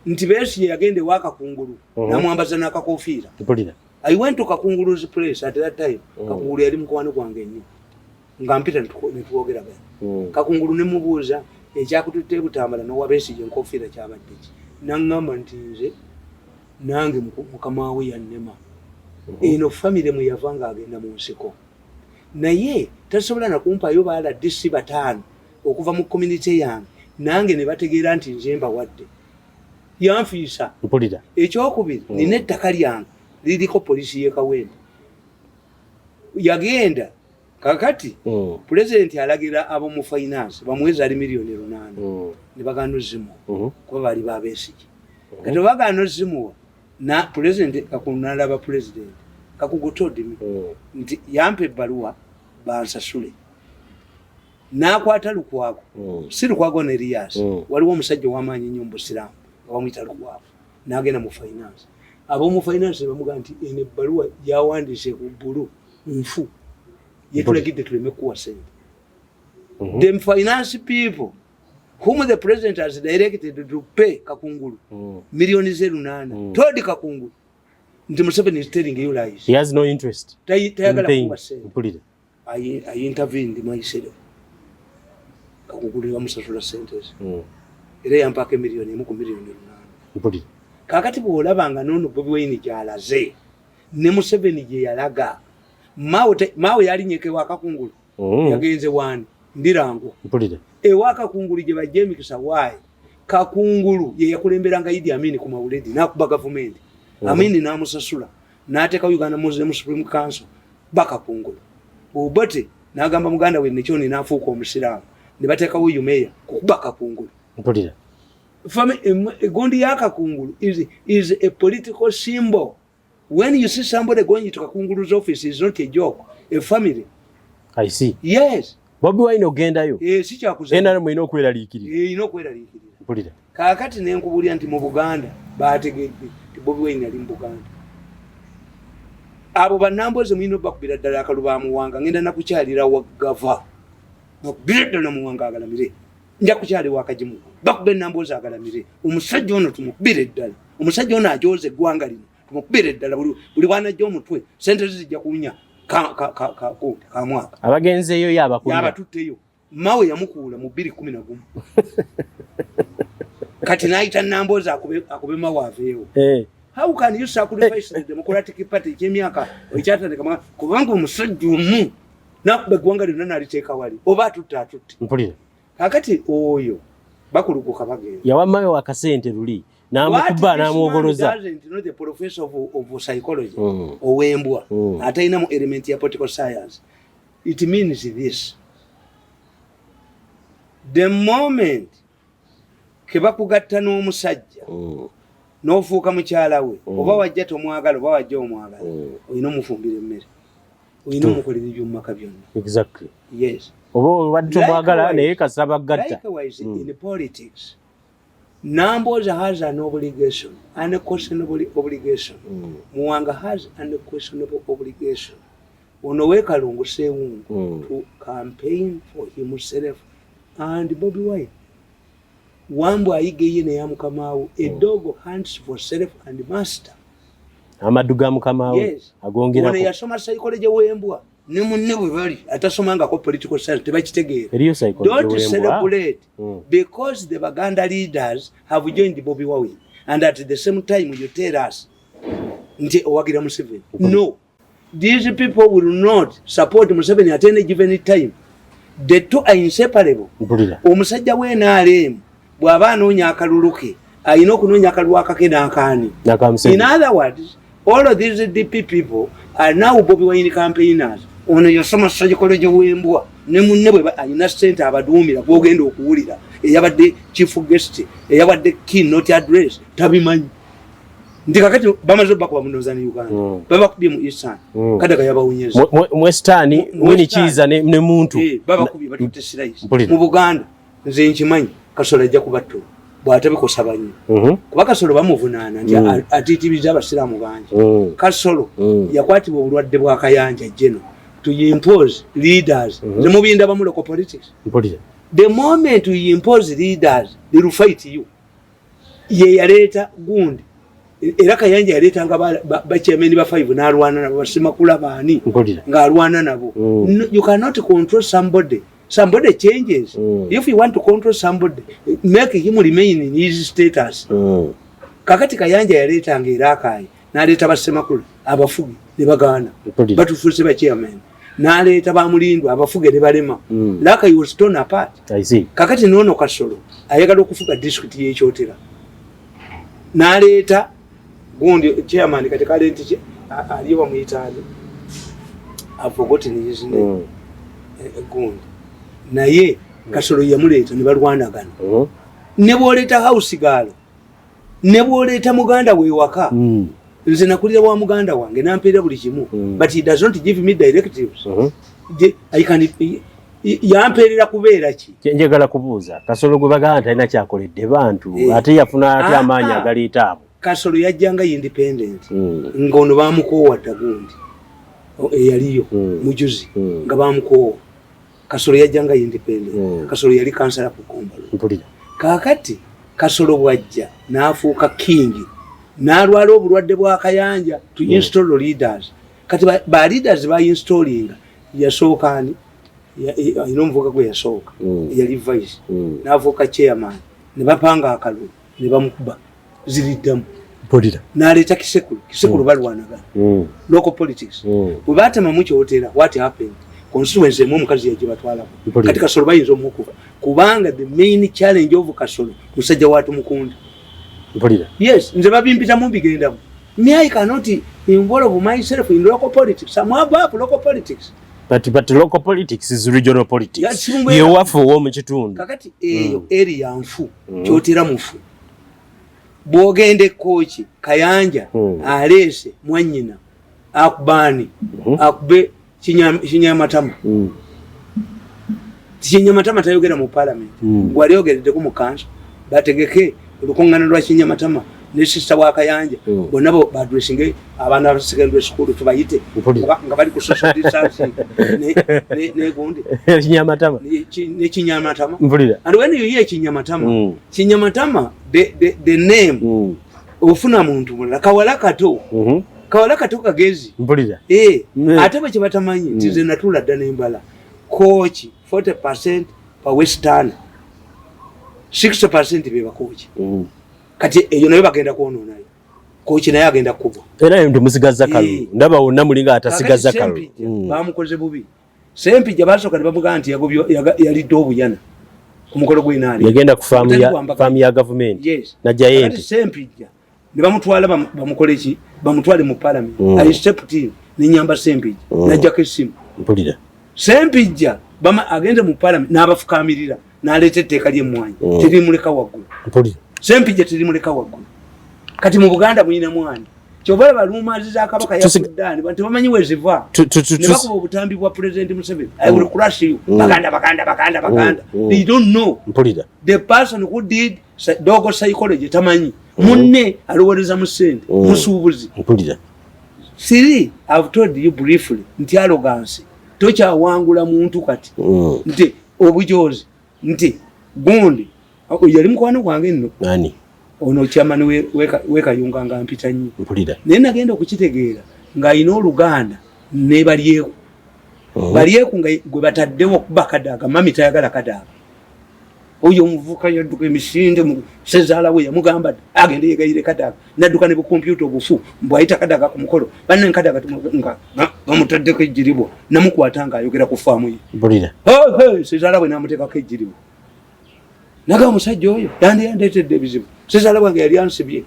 nti Besigye yagenda ewa Kakungulu namwambaza n'akakofiira? Mpulira. I went to Kakungulu's place at that time. Kakungulu yali mukwano gwange nnyo, nga mpita netwogeraganya. Kakungulu ne mubuuza, ekyakututte ebutambala n'owa Besigye enkofiira kyabadde ki? Naŋŋamba nti nze nange mukama we yannema. Eno famire mwe yava ng'agenda mu nsiko, naye tasobola nakumpayo ba RDC bataano okuva mu community yange, nange ne bategeera nti nze mbawadde. Yanfiisa. Mpulira. Ekyokubiri, nina ettaka lyange liriko polisi y'e Kawempe. Yagenda kakati pulezidenti alagira ab'omu finance bamuweza ali miliyoni 8 ne bagaana ozimuwa kuba baali babeesige. Kati bagaana ozimuwa na pulezidenti Kakungulu nalaba pulezidenti Kakungu told me nti yampa ebbaluwa bansasule. N'akwata Lukwago, si Lukwago ne Erias, waliwo omusajja ow'amaanyi ennyo mu busiraamu nga bamuyita Lukwago, n'agenda mu finance. Ab'omu finance ne bamugamba nti eno ebbaluwa gyawandiise ku bbulu nfu, yetulagidde tuleme kuwa sente. The finance people whom the president has directed to pay Kakungulu miliyoni ze 8 told Kakungulu nti Museveni is telling you lies. He has no interest Tayagala in paying. kuwa sente. Mpulira. I intervened myself. Kakungulu ne bamusasula sente ze. Era yampaako emiliyoni 1 ku miliyoni 8. Mpulira. Kakati bw'olaba nga noono Bobi Wine gy'alaze ne Museveni gye yalaga, Maawe yalinyeko ewa Kakungulu. Yagenze wani? Ndirango. Mpulira. Ewa Kakungulu gye bajja emikisa. Waayi Kakungulu ye yakulemberanga Idi Amini ku mawuledi n'akuba gavumenti. Amini n'amusasula n'ateekawo Uganda Muslim Supreme Council. Bakakungulu Obote n'agamba muganda we Nekyoni n'afuuka omusiraamu ne bateekawo UMEA kukuba Kakungulu. Mpulira. Egundi ya Kakungulu is a political symbol. When you see somebody going to Kakungulu's office, is not a joke, a family. I see. Yes. Bobi Wine ogendayo, Eh, si kyakuza. NRM erina okweraliikirira. Eh, erina okweraliikirira. Mpulira. Kaakati nenkubuulira nti mu Buganda bategedde nti Bobi Wine ali mu Buganda. Abo bannamboze mulina obakubira ddala akalu bamuwanga. Ngenda nakukyalira wagava, bakubire ddala Muwanga agalamire. Nja kukyali wakagimu, bakuba enamboze agalamire. Omusajja ono tumukubire ddala, omusajja ono ajoza eggwanga lino, tumukubire ddala. Buli bwanajja omutwe sente ze zijja kuwunya kamwaka. Abagenzeeyo yabakulira. Yabatutteyo. Mawe yamukuula mu 211, kati n'ayita Nambozi akube Mawe aveewo. How can you sacrifice the Democratic Party ekyemyaka ekyatandika kubanga omusajja omu nakuba eggwanga lyonna naliteeka wali, oba atutte atutte? Mpulira. Kakati oyo bakuluguka bagenda. Yawammayo akasente luli n'amukuba n'amwogoloza. Know the professor of psychology owembwa atalinamu element ya political science. It means this: the moment kebakugatta n'omusajja n'ofuuka mukyala we, oba wajja tomwagala oba wajja omwagala, olina omufumbira emmere, olina omukolera ebyomumaka byonna. Yes. Oba obadde tomwagala, naye kasaba gatta. Likewise, in politics, Namboza has an obligation, unquestionable obligation. Muwanga has unquestionable obligation. Ono wekalungu Sewungu to campaign for himself and Bobi Wine. Wambwa ayige ye neya mukamawe. A dog hunts for self and master. Amaddu ga mukama we. Yes. Ono agongerako. Yasoma psychology w'embwa. Ne munne bwe bali atasomangako political science tebakitegeera. Eriyo psychology Don't w'embwa. celebrate because the Baganda leaders have joined Bobi Wine and at the same time you tell us nti owagira Museveni. No, these people will not support Museveni at any given time. The two are inseparable. Mpulira. Omusajja w'NRM bw'aba anoonya akalulu ke, alina okunoonya akalulu akake n'akaani. N'aka Museveni. In other words, all of these DP people are now Bobi Wine campaigners. Ono yasoma psychology w'embwa ne munne bwe alina ssente abaduumira, gwogenda okuwulira eyabadde chief guest, eyabadde keynote address, tabimanyi nti kakati bamaze bakuba mu Northern Uganda, babakubye mu Eastern. Kadaga yabawunyeza. Mwestani. Winnie Kiiza ne muntu. Eh, babakubye, batutte sirayisi. Mpulira. Mu Buganda nze nkimanyi Kasolo ajja kubattula bw'atabikosa banyi, kuba Kasolo bamuvunaana nti atiitiriza abasiraamu bangi. Kasolo yakwatibwa obulwadde bwa Kayanja geno to impose leaders. Nze mubindabamu local politics. Mpulira. The moment you impose leaders, they will fight you. Ye yaleeta gundi, era Kayanja yaleetanga bachairman ba five n'alwana nabo, basimakula baani, Mpulira. ng'alwana nabo. No, you cannot control somebody. Somebody changes. If you want to control somebody, make him remain in his status. Kakati Kayanja yaleetanga era akaayi n'aleeta bassemakula abafugi ne bagaana. Mpulira. Batufuuse bachairman, n'aleeta bamulindwa abafuge ne balema. Laka was torn apart. I see. Kakati noono Kasolo ayagala okufuga disitulikiti y'ekyotera, n'aleeta gundi chairman kati kalenti aliyo bamuyitaani, I've forgotten his name. Gundi naye Kasolo yamuleeta ne balwanagana. Ne bw'oleeta house girl, ne bw'oleeta muganda wewaka, nze nakulira wa muganda wange nampeera buli kimu, but he does not give me directives. Yampeerera kubeera ki? Njagala kubuuza, Kasolo gwe bagamba talina kyakoledde bantu, ate yafuna atya amaanyi agaleeta abo? Kasolo yajjanga independent, ng'ono bamukoowa dda, gundi eyaliyo mujuzi, nga bamukoowa. Kasolo yajjanga independent. Kasolo yali kansala ku Gombalo. Mpulira. Kaakati Kasolo bwajja n'afuuka king, n'alwala obulwadde bwa Kayanja to install leaders. Kati ba leaders ba installinga, yasooka ani? Alina omuvuka gwe yasooka, yali vice, n'afuuka chairman, ne bapanga akalulu ne bamukuba ziriddamu. Mpulira. N'aleeta Kisekulu. Kisekulu balwanagana. Local politics. Bwe batemamu Kyotera, what happened? Constituency emu omukazi yagibatwalako. Mpulira. Kati Kasolo bayinza omukuba, kubanga the main challenge of Kasolo musajja watumukunda. Mpulira. Yes, nze babimpitamu, mbigendamu. Me, I cannot involve myself in local politics. I'm above local politics. But local politics is regional politics. Ya, simubera. Yewaffe ow'omu kitundu. Kakati eyo area nfu. Kyotera mufu. Bwogenda ekooki, Kayanja aleese mwanyina akubaani, akube Kinyamatama. Kinyamatama tayogera mu parliament. Gwali ogereddeko mu kanso, bategeke olukuŋŋaana lwa Kinyamatama ne sister wa Kayanja, bonna bo baaddressinge abaana ba secondary school, tubayite Mpulira. nga bali ku social distancing negundi Kinyamatama. Ne Kinyamatama. Mpulira. And when you hear Kinyamatama, Kinyamatama, the name, ofuna muntu mulala, kawala kato. Kawala kato kagezi. Mpulira. Eh, ate bwe kyebatamanyi nti nze natuula dda nembala Kooki, 40% pa western, 60% be bakooki. Kati eyo nayo bagenda kwonoonayo, Kooki naye agenda kubwa. Era nti musigaza kalulu. Ndaba wonna mulinga atasigaza Kakati kalulu. Sempijja bamukoze bubi. Sempijja basooka ne bamugamba nti yalidde obuyana ku mukolo gw'enaali. Yagenda ku faamu Obutali bwambaka. faamu ya gavumenti. Yes. Najjayo Kakati ente. Sempijja ne bamutwala bamukole ki, bamutwale mu parliament. I stepped in nenyamba Sempijja, najjako essimu. Mpulira. Sempijja agenze mu parliament n'abafukamirira n'aleeta etteeka ly'emmwanyi. Terimuleka waggulu. Mpulira. Sempijja terimuleka waggulu. Kati mu Buganda mulina mwani? Kyova olaba rumours za Kabaka yafudde, bantu tebamanyi weziva. Ne bakuba obutambi bwa President Museveni, "I will crush you." Baganda, Baganda, Baganda, Baganda. They don't know Mpulira. the person who did dog psychology tamanyi munne alowooleza mu ssente, musuubuzi. Mpulira. Siri, I've told you briefly nti arrogance tokyawangula muntu kati, nti obujozi, nti gundi yali mukwano gwange nno. Nani? Ono chairman wekayunga nga mpita nnyo. Mpulira. Naye nagenda okukitegeera ng'alina oluganda nebalyeku. Balyeku nga gwe bataddewo okuba Kadaga, mami tayagala Kadaga. Oyo omuvubuka yadduka emisinde, sezaala we yamugamba agende yegayire Kadaga, nadduka ne bukompyuta obufu mbwayita Kadaga ku mukolo. Banne Kadaga nga bamutaddeko ejjiribwa, namukwata nga ayogera ku faamu ye. Sezaala we namuteekako ejjiribwa, naga omusajja oyo yandeetedde ebizibu. Sezaala bwange yali ansibye,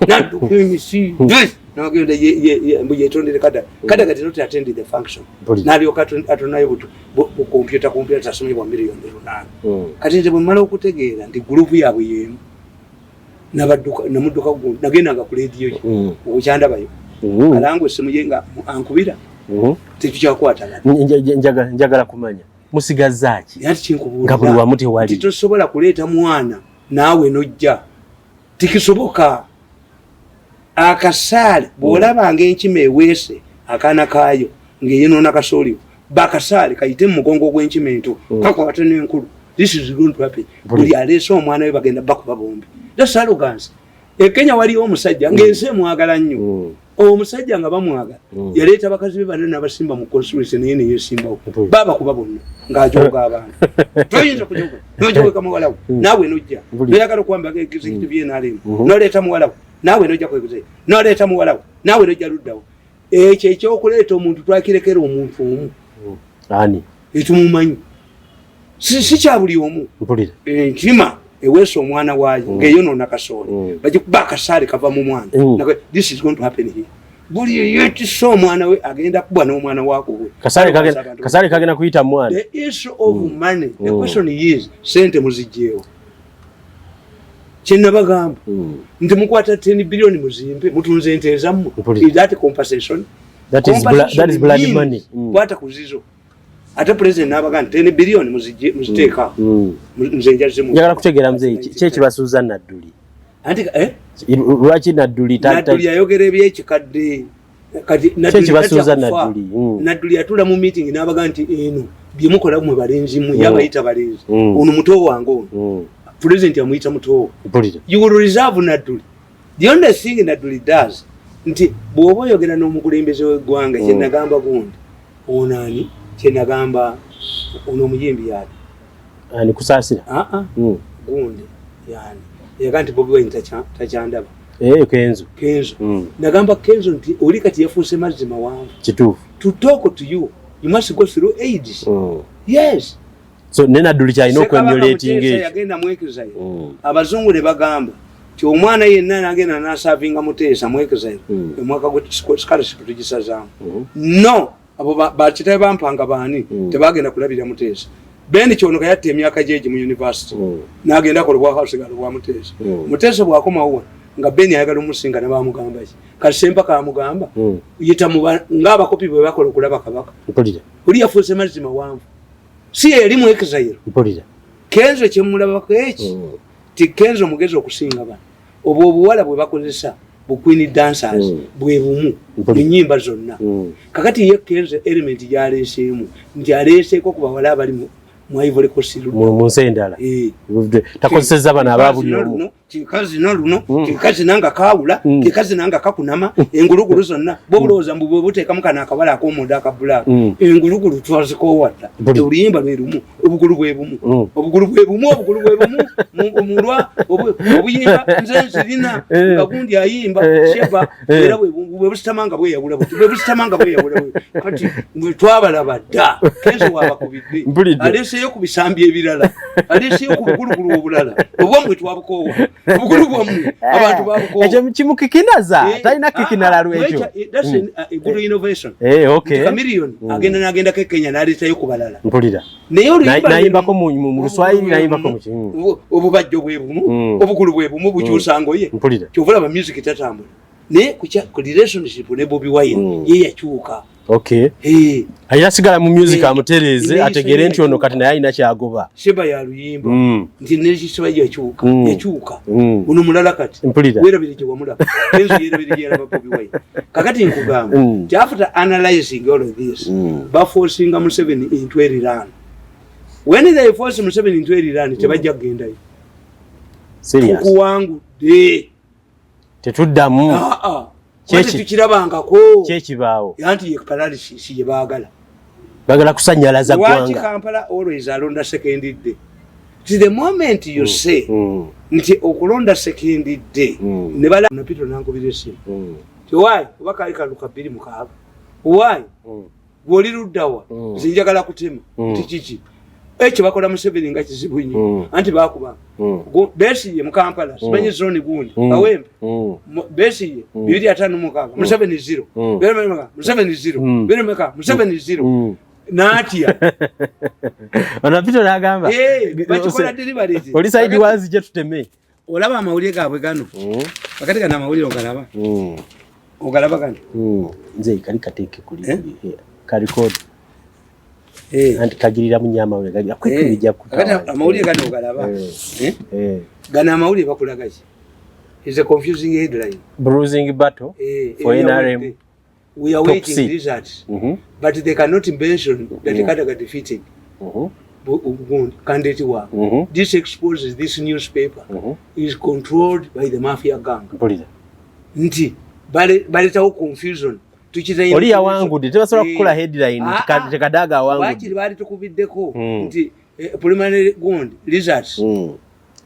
nadduka emisinde nagenda mbu yetondere Kadaga. Kadaga did not attend the function, nalyoka atonayo bukompyuta, kompyuta tasomye bwa miliyoni 800. Kati nze bwe mmala okutegeera nti group yaabwe yeemu, namudduka gundi, nagendanga ku lediyo ye okukyandabayo. Kalangwa essimu ye nga ankubira, tetukyakwatagana. Njagala kumanya musigazaaki Ati kinkubuulira nga buli wamu tewali. Nti tosobola kuleeta mwana naawe nojja, tikisoboka. Akasaale bw'olabanga enkima eweese akaana kaayo ng'eyonoona kasooliwo, bakasaale kayite mu mugongo gw'enkima ento, kakwata n'enkulu. This is going to happen. Buli aleese omwana we bagenda bakuba bombi. That's arrogance. E Kenya waliwo omusajja ng'ensi emwagala nnyo. Omusajja nga bamwagala, yaleeta bakazi be bana n'abasimba mu constituency, naye neyesimbawo. Babakuba bonna ng'ajoga abantu. Toyinza kujoga nojogeka muwalawo, naawe nojja noyagala okuwamba executive yenalemu, noleeta muwalawo, naawe nojja ku executive, noleeta muwalawo, naawe nojja luddawo. Ekyo ekyokuleeta omuntu twakirekera omuntu omu. Ani? Etumumanyi, si kya buli omu. Enkima eweesa omwana waayo ng'eyonoona kasooli, bagikuba akasaale kava mu mwana. This is going to happen here. Buli eyetisa omwana we agenda kubwa n'omwana wakubwe. Kasaale kagenda kuyita mwana. The issue of money, the question is, sente muzigyewo? Kyenabagamba nti mukwata 10 billion muzimpe, mutunze ente ezammwe. Is that compensation? That is that is blood money. Kwata kuzizo. Ate president n'abaga nti 10 billion muziteeka, nze njazimu. Njagala kutegeera muzeeyi, ki ekibasuuza Nadduli? Anti eh? Lwaki Nadduli? Nadduli yayogera ebyekikadde. Kati Nadduli Nadduli Nadduli yatula mu meeting n'abaga nti eno byemukola mwe balenzi mwe, yabayita balenzi. Ono muto wange ono. President amuyita muto. You will reserve Nadduli. The only thing Nadduli does nti bw'oba oyogera n'omukulembeze w'eggwanga, kyenagamba gundi ono ani, kyenagamba ono omuyimbi yani? Ani, Kusaasira? Gundi yani yaga nti Bobi Wine takyandaba. Eh, Kenzo. Kenzo. Nagamba Kenzo nti oli kati yafuuse mazzi mawanvu. Kituufu. To talk to you, you must go through AIDS. Yes. So ne Nadduli kyalina okwemulatinga ekyo. Yagenda mu exile. Abazungu ne bagamba ti omwana yenna nagenda nasavinga Muteesa mu exile, omwaka gwe scholarship tugisazaamu. No, abo bakitabe bampanga baani, tebagenda kulabira Muteesa. Ben Kyonoka yatta emyaka gyegi mu university, n'agenda akola obwakasigalo bwa Muteesa. Muteesa bw'akomawo nga Ben ayagala omusinga, ne bamugamba ki? Kati Sempaka amugamba, yita ng'abakopi bwe bakola okulaba kabaka. Oli yafuuse mazzi mawanvu, si yeyali mu exile. Kenzo kyemulabako eki, ti Kenzo mugezi okusinga bano. Obwo obuwala bwe bakozesa bu queen dancers, bwe bumu mu nyimba zonna. Kakati ye Kenzo element gyaleeseemu nti aleeseeko ku bawala abali mu Ivory Coast. Mu nsi endala. Takozesezza bano aba buli omu. Kikazina luno, kikazina nga kawula, kikazina nga kakunama engulugulu zonna. Bwobulowooza mbu bwe buteekamu kano akawala ak'omunda akabulaaka, engulugulu twazikoowadda. Oluyimba lwe lumu, obugulu bwe bumu, obugulu bwe bumu, obugulu bwe bumu mulwa obuyimba nze nzirina nga gundi ayimba Sheba, era bwe busitama nga bweyawula buti, bwe busitama nga bweyawula bwe. Kati twabalaba dda. Kenzo wabakubidde, aleeseyo ku bisambi ebirala, aleeseyo ku bugulugulu obulala. Obwammwe twabukoowa, obugulu bwammwe abantu babukoowa. Ekyo kimukikinaza, talina kikinala lwekyo. That's a good innovation. Chameleone agenda n'agendako e Kenya n'aleetayo ku balala. Mpulira. Naye oluyimba nayimbako mu Luswayiri, nayimbako mu obubajjo bwe bumu, obugulu bwe bumu, bukyusa ngoye. Kyova olaba music tatambula. Naye ku relationship ne Bobi Wine, ye yakyuka. Okay, alina sigala mu music, amutereeze, ategeere nti ono kati naye alina kyagoba. Sheba ya luyimba nti nekisiba yakyuka, yakyuka ono mulala kati. Werabire gye wamulaba. Kenzo yerabire gye yalaba Bobi Wine. Kakati nkugamba nti after analyzing all of this, baforcinga Museveni into a rerun. When they force Museveni into a rerun, tebajja kugendayo. Tukuwangudde. Tetuddamu. Tetukirabangako. Kyekibaawo. Anti ye paralysis ye baagala. Bagala kusanyalaza Lwaki ggwanga. Kampala always alonda second day? To the moment you say nti okulonda second day, ne bala na Peter nankubira esimu ti why, oba kali kaluka 26, why gwoli luddawa? Nze njagala kutema. Nti kiki ekyo bakola Museveni nga kizibu nnyo? Anti bakuba Besigye mu Kampala, simanyi zone gundi, Kawempe. Besigye 256, Museveni 0. 256, Museveni 0. 26, Museveni 0. N'atya. Ono Peter n'agamba Eh, bakikola deliberately. oli side wanzije tuteme. Olaba amawulire gaabwe gano. Kakati gano amawulire ogalaba? Ogalaba gano? Nze kali kateeke kuli Eh? kalikodi. Eh. Anti kagirira mu nyama gali akwekubijja. Kakati amawulire gano ogalaba? Eh? Gano amawulire bakulaga ki? Is a confusing headline. Bruising battle Eh, for we are NRM we are top waiting seat. results, but they cannot mention that Kadaga defeated candidate waabwe. This exposes this newspaper is controlled by the mafia gang. Mpulira. Nti baletawo confusion. Tukita Oli yawangudde, tebasobola kukola headline Ah, nti ah. Kadaga awangudde. Wakiri baali tukubiddeko nti preliminary gundi results,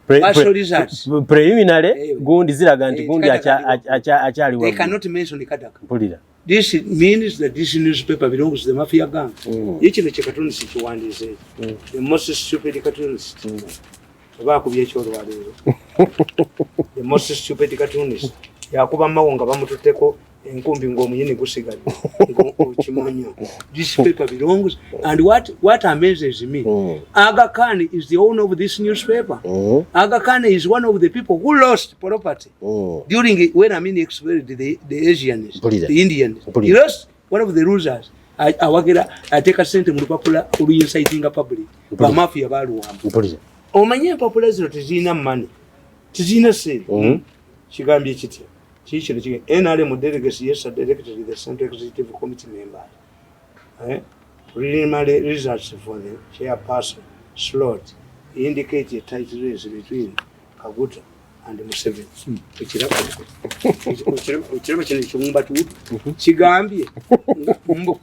partial results. Preliminary Eh. gundi ziraga nti Eh, gundi Kadaga ali akyali They waggulu. cannot mention Kadaga. Mpulira. This means that this newspaper belongs to the mafia gang. Ye kino kye cartoonist kiwandiise ekyo. The most stupid cartoonist. Oba akubye ekyolwaleero. The most stupid cartoonist. Yakuba mawo nga bamututteko enkumbi ng'omuyini gusigadde. Ng'okimanya. This paper belongs, and what amazes me, Aga Khan is the owner of this newspaper. Aga Khan is one of the people who lost property during when Amin expelled the Asians, Mpulira. the Indians. Mpulira. He lost, one of the losers. Awagira ateeka sente mu lupapula oluincitinga public. Bamafia baluwamba. Mpulira. Omanye empapula zino tezirina money, tezirina sente. Kigambye kitya? Kikino kige NRM delegates yesterday elected the Central Executive Committee members. Eh? Preliminary results for the chairperson slot indicate a tight race between Kaguta and Museveni. Okiraba kino ekiwumbatuutu kigambye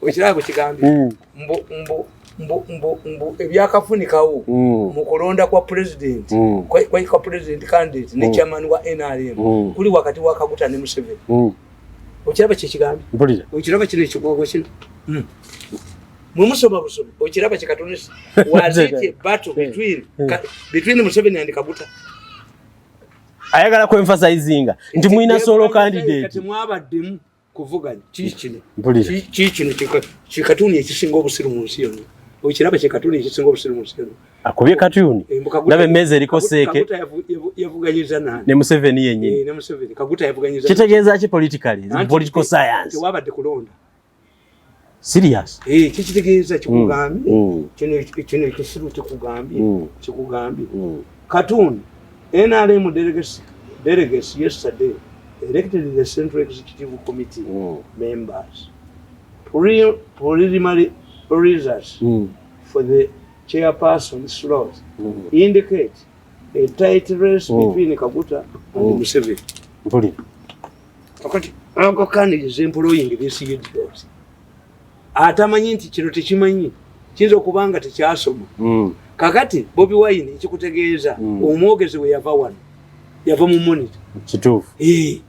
okiraba kigambye mbu mbu mbu mbu mbu ebyakafunikawo mu kulonda kwa president, kwa president candidate ne chairman wa NRM kuli wakati wa Kaguta ne Museveni. Okiraba kyekigambye? Mpulira. Okiraba kino ekigogo kino? Mwemusoma busomi, okiraba kyekatonesi? Was it a battle between Museveni and Kaguta? Ayagala kuemphasizinga nti mwina solo candidate. Kati mwabaddemu kuvuganya kiki kino? Mpulira. Kiki kino kikatuni ekisinga obusiru mu nsi yonna? Okiraba kyekatuni ekisinga obusiru mu nsi yonna? Akubye katuni. Eh, mbu Kaguta- Ndaba emmeeza eriko seeke. Kaguta yavuganyiza nani? Ne Museveni yennyini. Eh, ne Museveni. Kaguta yavuganyiza. Kitegeeza ki politically? Anti Political science. Tewabadde kulonda. Serious. Eh, kikitegeeza kikugambye. Kino ekisiru kikugambye. Kikugambye. Cartoon. NRM delegates yesterday elected the Central Executive Committee members. Preliminary results for the chairperson slot indicate a tight race between Kaguta and Museveni. Mpulira. Kakati Aga Khan is employing this idiot. Atamanyi nti kino tekimanyi kiyinza okuba nga tekyasoma. Kakati Bobi Wine ekikutegeeza, omwogezi we yava wano, yava mu Monitor. Kituufu. Eh.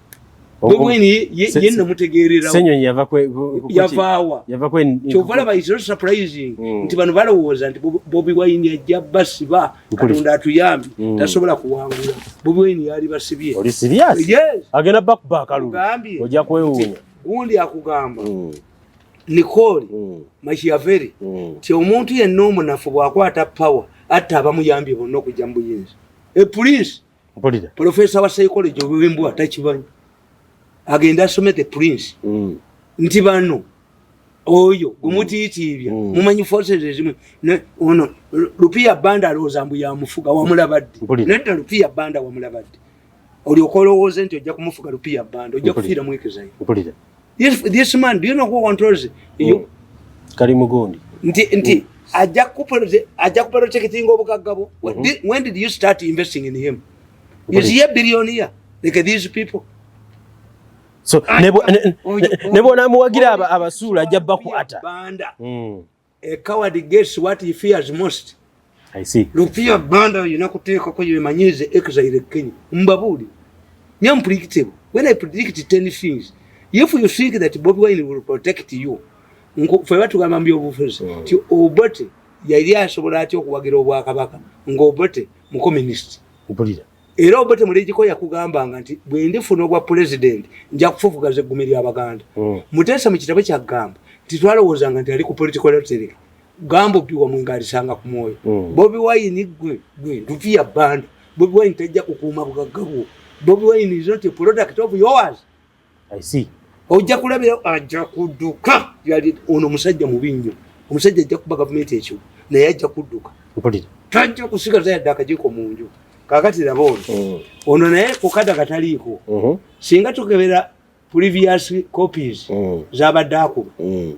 Bobi Wine ye namutegeererawo. Senyonyi yava kwe Yavaawa? Yava kwe. Kyova olaba is not surprising nti bano balowooza nti Bobi Wine ajja basiba. Mpulira. Katonda atuyambye, tasobola kuwangula. Bobi Wine yali basibye. Oli serious? Yes. Agenda bakuba akalulu. Kugambye. Ojja kwewuunya. Gundi akugamba, Nicole Machiavelli, ti omuntu yenna omunafu bw'akwata power atta abamuyambye bonna okujja mu buyinza. E prince, Mpulira. professor wa psychology owembwa takimanyi, agenda asome The Prince, nti bano oyo gwemutiitiibya, mumanyi forces ezimu ono Lupiya Banda alowooza mbu yamufuga. Wamulabadde? Mpulira. Nedda, Lupiya Banda wamulabadde? Olyoka olowooze nti ojja kumufuga Lupiya Banda, ojja Mpulira. kufiira mu exile. Mpulira. This man, do you know who controls you? Kali mugundi. Nti ajja kuprotectinga obugagga bwo. When did you start investing in him? Is he a billionaire like these people? So ne bw'onaamuwagira abasuula ajja bakwata. Banda. A coward gets what he fears most. I see. Lupia Banda olina kuteekako yemanyize exile Kenya. Mbabuuli. I'm predictable. When I predict 10 things, if you think that Bobi Wine will protect you, ffe batugamba mu byobufuzi ti Obote yali asobola atya okuwagira obwakabaka ng'Obote mukomunisiti? Mpulira. Era Obote mulegiko yakugambanga nti bwe ndifuna obwa pulezidenti nja kufufugaza eggumi ly'Abaganda. Muteesa mu kitabo kyagamba nti twalowoozanga nti ali ku political rhetoric, gamba obbi wamwe ng'alisanga ku mwoyo. Bobi Wine, gwe gwe Lupia Banda, Bobi Wine tajja kukuuma bugagga bwo. Bobi Wine is not a product of yours. I see. Ojja kulabira ajja kudduka. Yali ono omusajja mubi nnyo, omusajja ajja kuba gavumenti ekyo, naye ajja kudduka. Mpulira. Tajja kusigaza yadde akajiiko mu nju. Kakati laba ono, ono naye kukada kataliiko. Singa tukebera previous copies zabadde akuba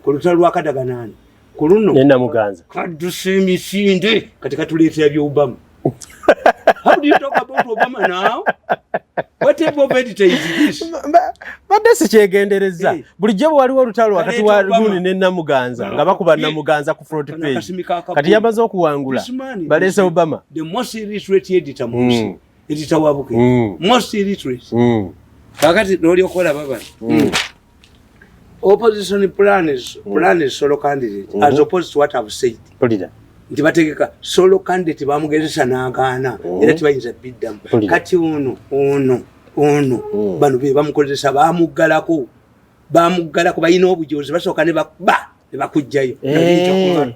ku lutalo lwa Kadaganaani ku luno Ne Namuganza. Kadduse emisinde, kati katuleetera bya Obama. How do you talk about Obama now? What type of editor is this? Badde sikyegendereza. Eh. Bulijjo bwe waliwo olutalo wakati Kaleeta wa Obama. Gundi ne Namuganza nga bakuba Namuganza ku front Kano page. akasimi ka Kabuli. Kati yamaze okuwangula, This man baleese is Obama. the most illiterate editor mu nsi. Editor wa Buke, most illiterate. Kakati n'olyoka olaba bano. Opposition plans solo candidate as opposed to what I've said. Mpulira. Nti bategeka solo candidate, bamugezesa n'agaana, era tebayinza biddamu. Mpulira. Kati ono bano be bamukozesa, bamuggalako, balina obujozi, basooka ne bakuba ne bakugjayo. Eh.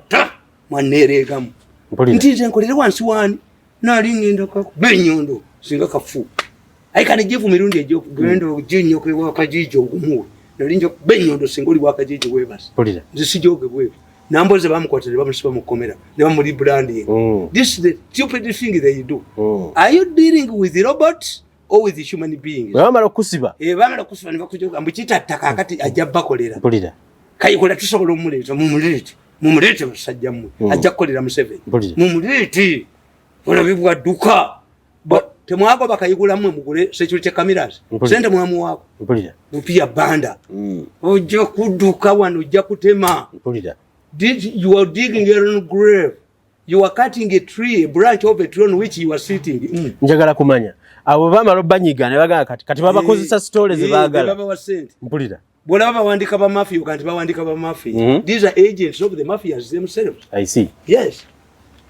Mwaneereegamu Mpulira. nti nze nkolere wansi waani, naali ngenda kakuba enyondo singa kafu aye kane givu mirundi egyo genda oginyoka ewakajiji ogumuwe, nali nja kuba enyondo singa oli wakajiji webase. Mpulira. Nze sijoge bweru. Namboze bamukwata ne bamusiba mu kkomera ne bamurebranding. This is the stupid thing they do. Are you dealing with robots or with human beings? Bwe bamala okusiba. Eh, bamala okusiba ne bakujoga mbu kitatta, kaakati ajja bakolera. Mpulira. Kayikola tusobola omuleeta, mumuleete, mumuleete basajja mmwe. Ajja kukolera Museveni. Mpulira. Mumuleete olabe bwadduka. Temwagoba Kayigula mmwe mugule security cameras? Mpulira. Sente mwamuwaako? Mpulira. Lupia Banda, ojja kudduka wano, ojja kutema. Mpulira. You are digging your own grave. You are cutting a tree, a branch of a tree on which you are sitting. Njagala kumanya, abo bamala obanyiga ne bagamba kati babakozesa stories Eh, baagala. babawa sente. Mpulira. Bwolaba bawandika bamafia oga nti bawandika bamafia. These are agents of the mafias themselves. I see. Yes,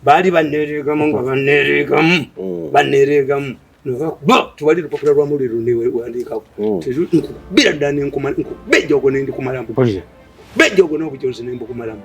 baali baneregamu nga baneregamu, baneregamu ba tewali lupapula lwa mawulire lunewandiikako. Nkubira ddala, nenkuba ejjogo nendikumalamu. Mpulira. Ba ejjogo n'obujozi nembukumalamu.